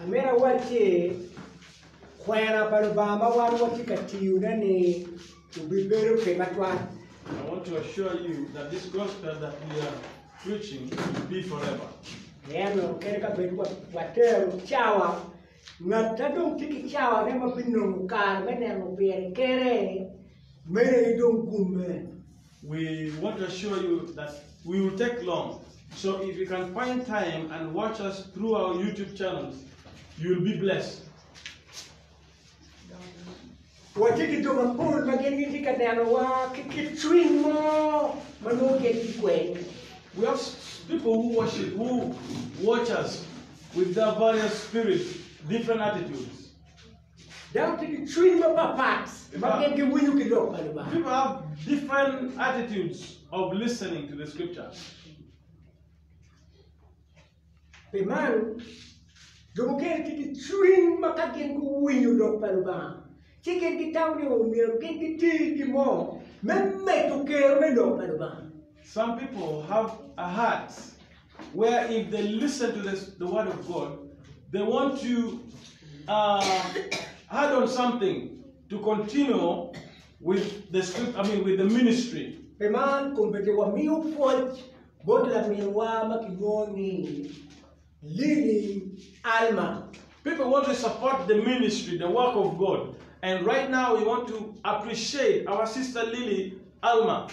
Speaker 1: amito awacci kwena pa Lubanga ma wan watye ka tiyone-ni obibedo pi matwal.
Speaker 2: I want to assure you that this gospel that we are preaching will be forever.
Speaker 1: Ento kadi ka bed watero cawa, ngat a dong tye ki cawane ma binongo kare me neno pire kene, meno aye dong gumme.
Speaker 2: We want to assure you that we will take long. So if you can find time and watch us through our YouTube channels, you will be blessed.
Speaker 1: Watye ki jo mapol ma gin gitye ka nenowa ki kit cwiny mo ma nongo gin tye kwede.
Speaker 2: We have people who worship, who watch us with their various spirits, different attitudes.
Speaker 1: Dano tye ki cwiny mapapat ma gin giwinyo ki lok pa Lubanga.
Speaker 2: People have different attitudes of listening to the scripture.
Speaker 1: Pi man, jo mukene tye ki cwiny ma ka gin guwinyo lok pa Lubanga, ci gin gitamo ni omyero gin giti ki mo me medo kero me lok pa Lubanga.
Speaker 2: Some people have a heart where if they listen to this, the word of God, they want to uh, add on something to continue with the script, I mean, with the ministry.
Speaker 1: Pi man, kombeddi wamiyo pwoc bot laminwa ma kilwongo ni Lily Alma.
Speaker 2: People want to support the ministry, the work of God. And right now we want to appreciate our sister Lily Alma.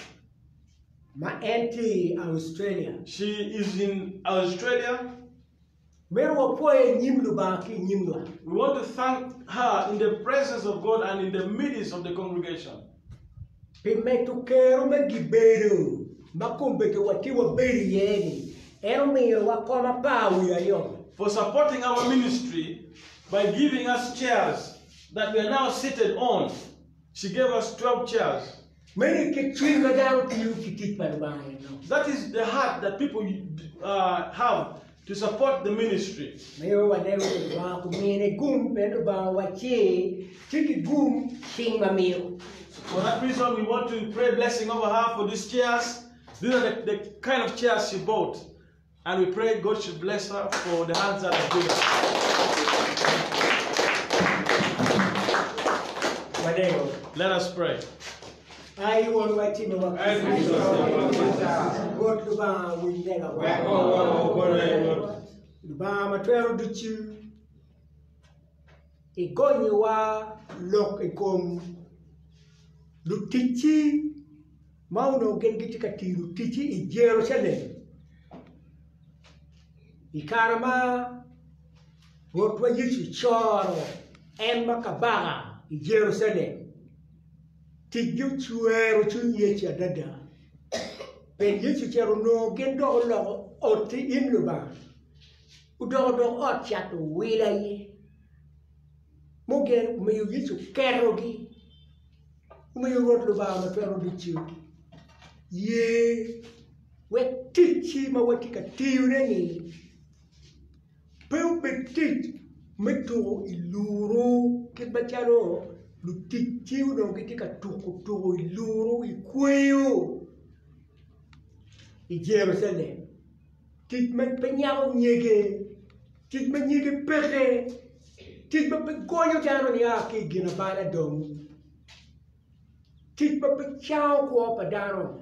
Speaker 1: Ma en tye i Australia.
Speaker 2: She is in Australia.
Speaker 1: Mito wapwoye i nyim Lubanga ki i nyim lwak.
Speaker 2: We want to thank her in the presence of God and in the midst of the congregation.
Speaker 1: Pi medo kero me gibedo ma kombeddi watye wabedo iye-ni, en omiyowa kom 12.
Speaker 2: For supporting our ministry by giving us chairs that we are now seated on. She gave us 12 chairs.
Speaker 1: Meno kit cwiny ma dano tiyo ki tic pa Lubanga eno.
Speaker 2: That is the heart that people uh, have to support the ministry.
Speaker 1: Miyo walego ki Lubanga kumine gum pien Lubanga wacci tye ki gum cing ma miyo.
Speaker 2: For that reason, we want to pray blessing over her for these chairs. These are the, the kind of chairs she bought. And we pray God should bless her for the hands that have given.
Speaker 1: Walego.
Speaker 2: Let us pray.
Speaker 1: Ai Wonwa timiwa kica. Rwot Lubanga winj legawa. Lubanga ma twero ducu, igonyowa lok i kom luticci ma onongo gin gitye ka tiyo ticci i Jerucalem i kare ma Rwotwa Yecu coro en ma kabaka i Jerucalem. Ticgi ocwero cwiny Yecu adada. Pien Yecu ocito onongo gin dok oloko ot in Lubanga, odoko dok ot cato wil aye. Mugen omiyo Yecu ketogi, omiyo Rwot Lubanga ma twero ducu ye wek ticci ma watye ka tiyone-ni Pe obed tic me tuko i luru kit macalo lutic-ci onongo gitye ka tuko tuko i luru i kweyo i Jerucalem. Tic ma pe nyako nyige, tic ma nyige peke, tic ma pe gonyo dano nia ki i ginabala dong, tic ma pe cango kwo pa dano.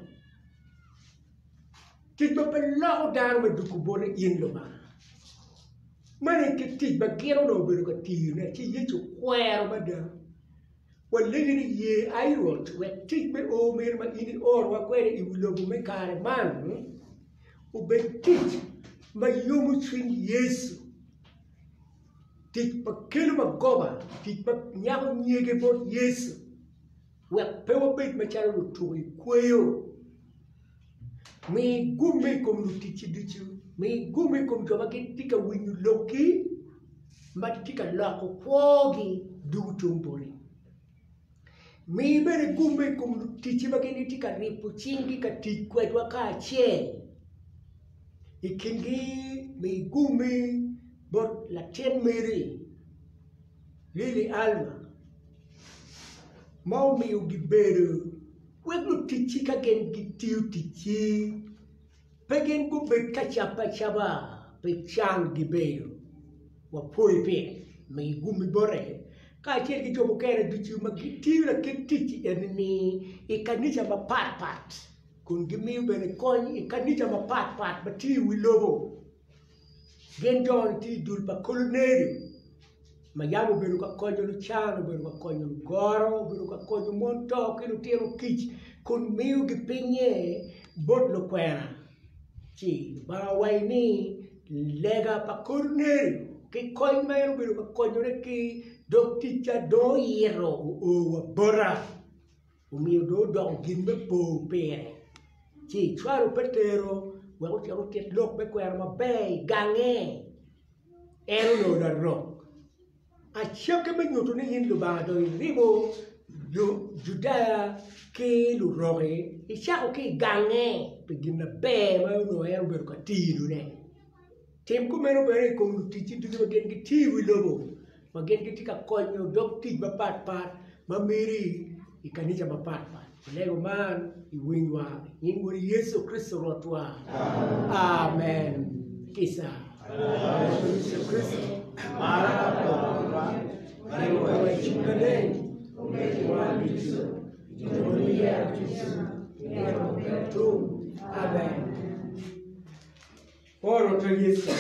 Speaker 1: Tic ma pe loko dano me dwogo boti in Lubanga. Meno aye kit tic ma gin onongo obedo ka tiyone, ci Yecu okwero mada. Walegi ni ye, ai Rwot, wek tic me o meno ma in iorowa kwede i wi lobo me kare man obed tic ma yomo cwiny Yecu, tic ma kelo magoba, tic ma nyako nyige bot Yecu. Wek pe wabed macalo lutuku i kweyo. Mi gumme i kom luticci ducu, mi gumme i kom jo ma gitye ka winyo lokki, ma gitye ka loko kwogi dugo tung boti. Mi bene gumme i kom luticci ma gin gitye ka ribo cinggi ka tic kwedwa kacel. I kingi mi gumme bot latin meri, Lily Alma. ma omiyo gibedo. Wek luticci ka gin gitiyo ticci, pe gin gubed ka cabbe acaba pi can gibedo. Wapwoyi pire, mi gummi bote kacel ki jo mukene ducu ma gitiyo lakit tic eni-ni i kanica mapatpat, kun gimiyo bene kony i kanica mapatpat ma tye i wi lobo. Gin jo-ni tye i dul pa Kolonelio ma yam obedo ka konyo lucan, obedo ka konyo lugoro, obedo ka konyo mon to ki lutino kic kun miyogi pinye bot lukwena. Ci Lubanga owaco ni lega pa Kornelio ki kony ma en obedo ka konyone ki dog ticca dong oyito oo wa bota, omiyo dong odoko gin me po pire. Ci ecwalo Petero wek ocit otit lok me kwena maber i gange. En onongo larok. Acakki me nyuto ni in Lubanga dong iribo Lujudaya ki Luroki, icako ki i gange pi gin maber ma onongo en obedo ka tinone. Tim kumeno bene i kom luticci ducu ma gin gitye i wi lobo, ma gin gitye ka konyo dog tic mapatpat ma meri i kanica mapatpat. Walego man i winywa i nying Wodi Yecu Kricito Rwotwa. Amen. Kica. Yecu Kricito, mar pa Lubanga, ribo wa i Cwiny Maleng, obed ki wan ducu, jo muye ducu, myero obed tum. Amen. Poro to Yecu.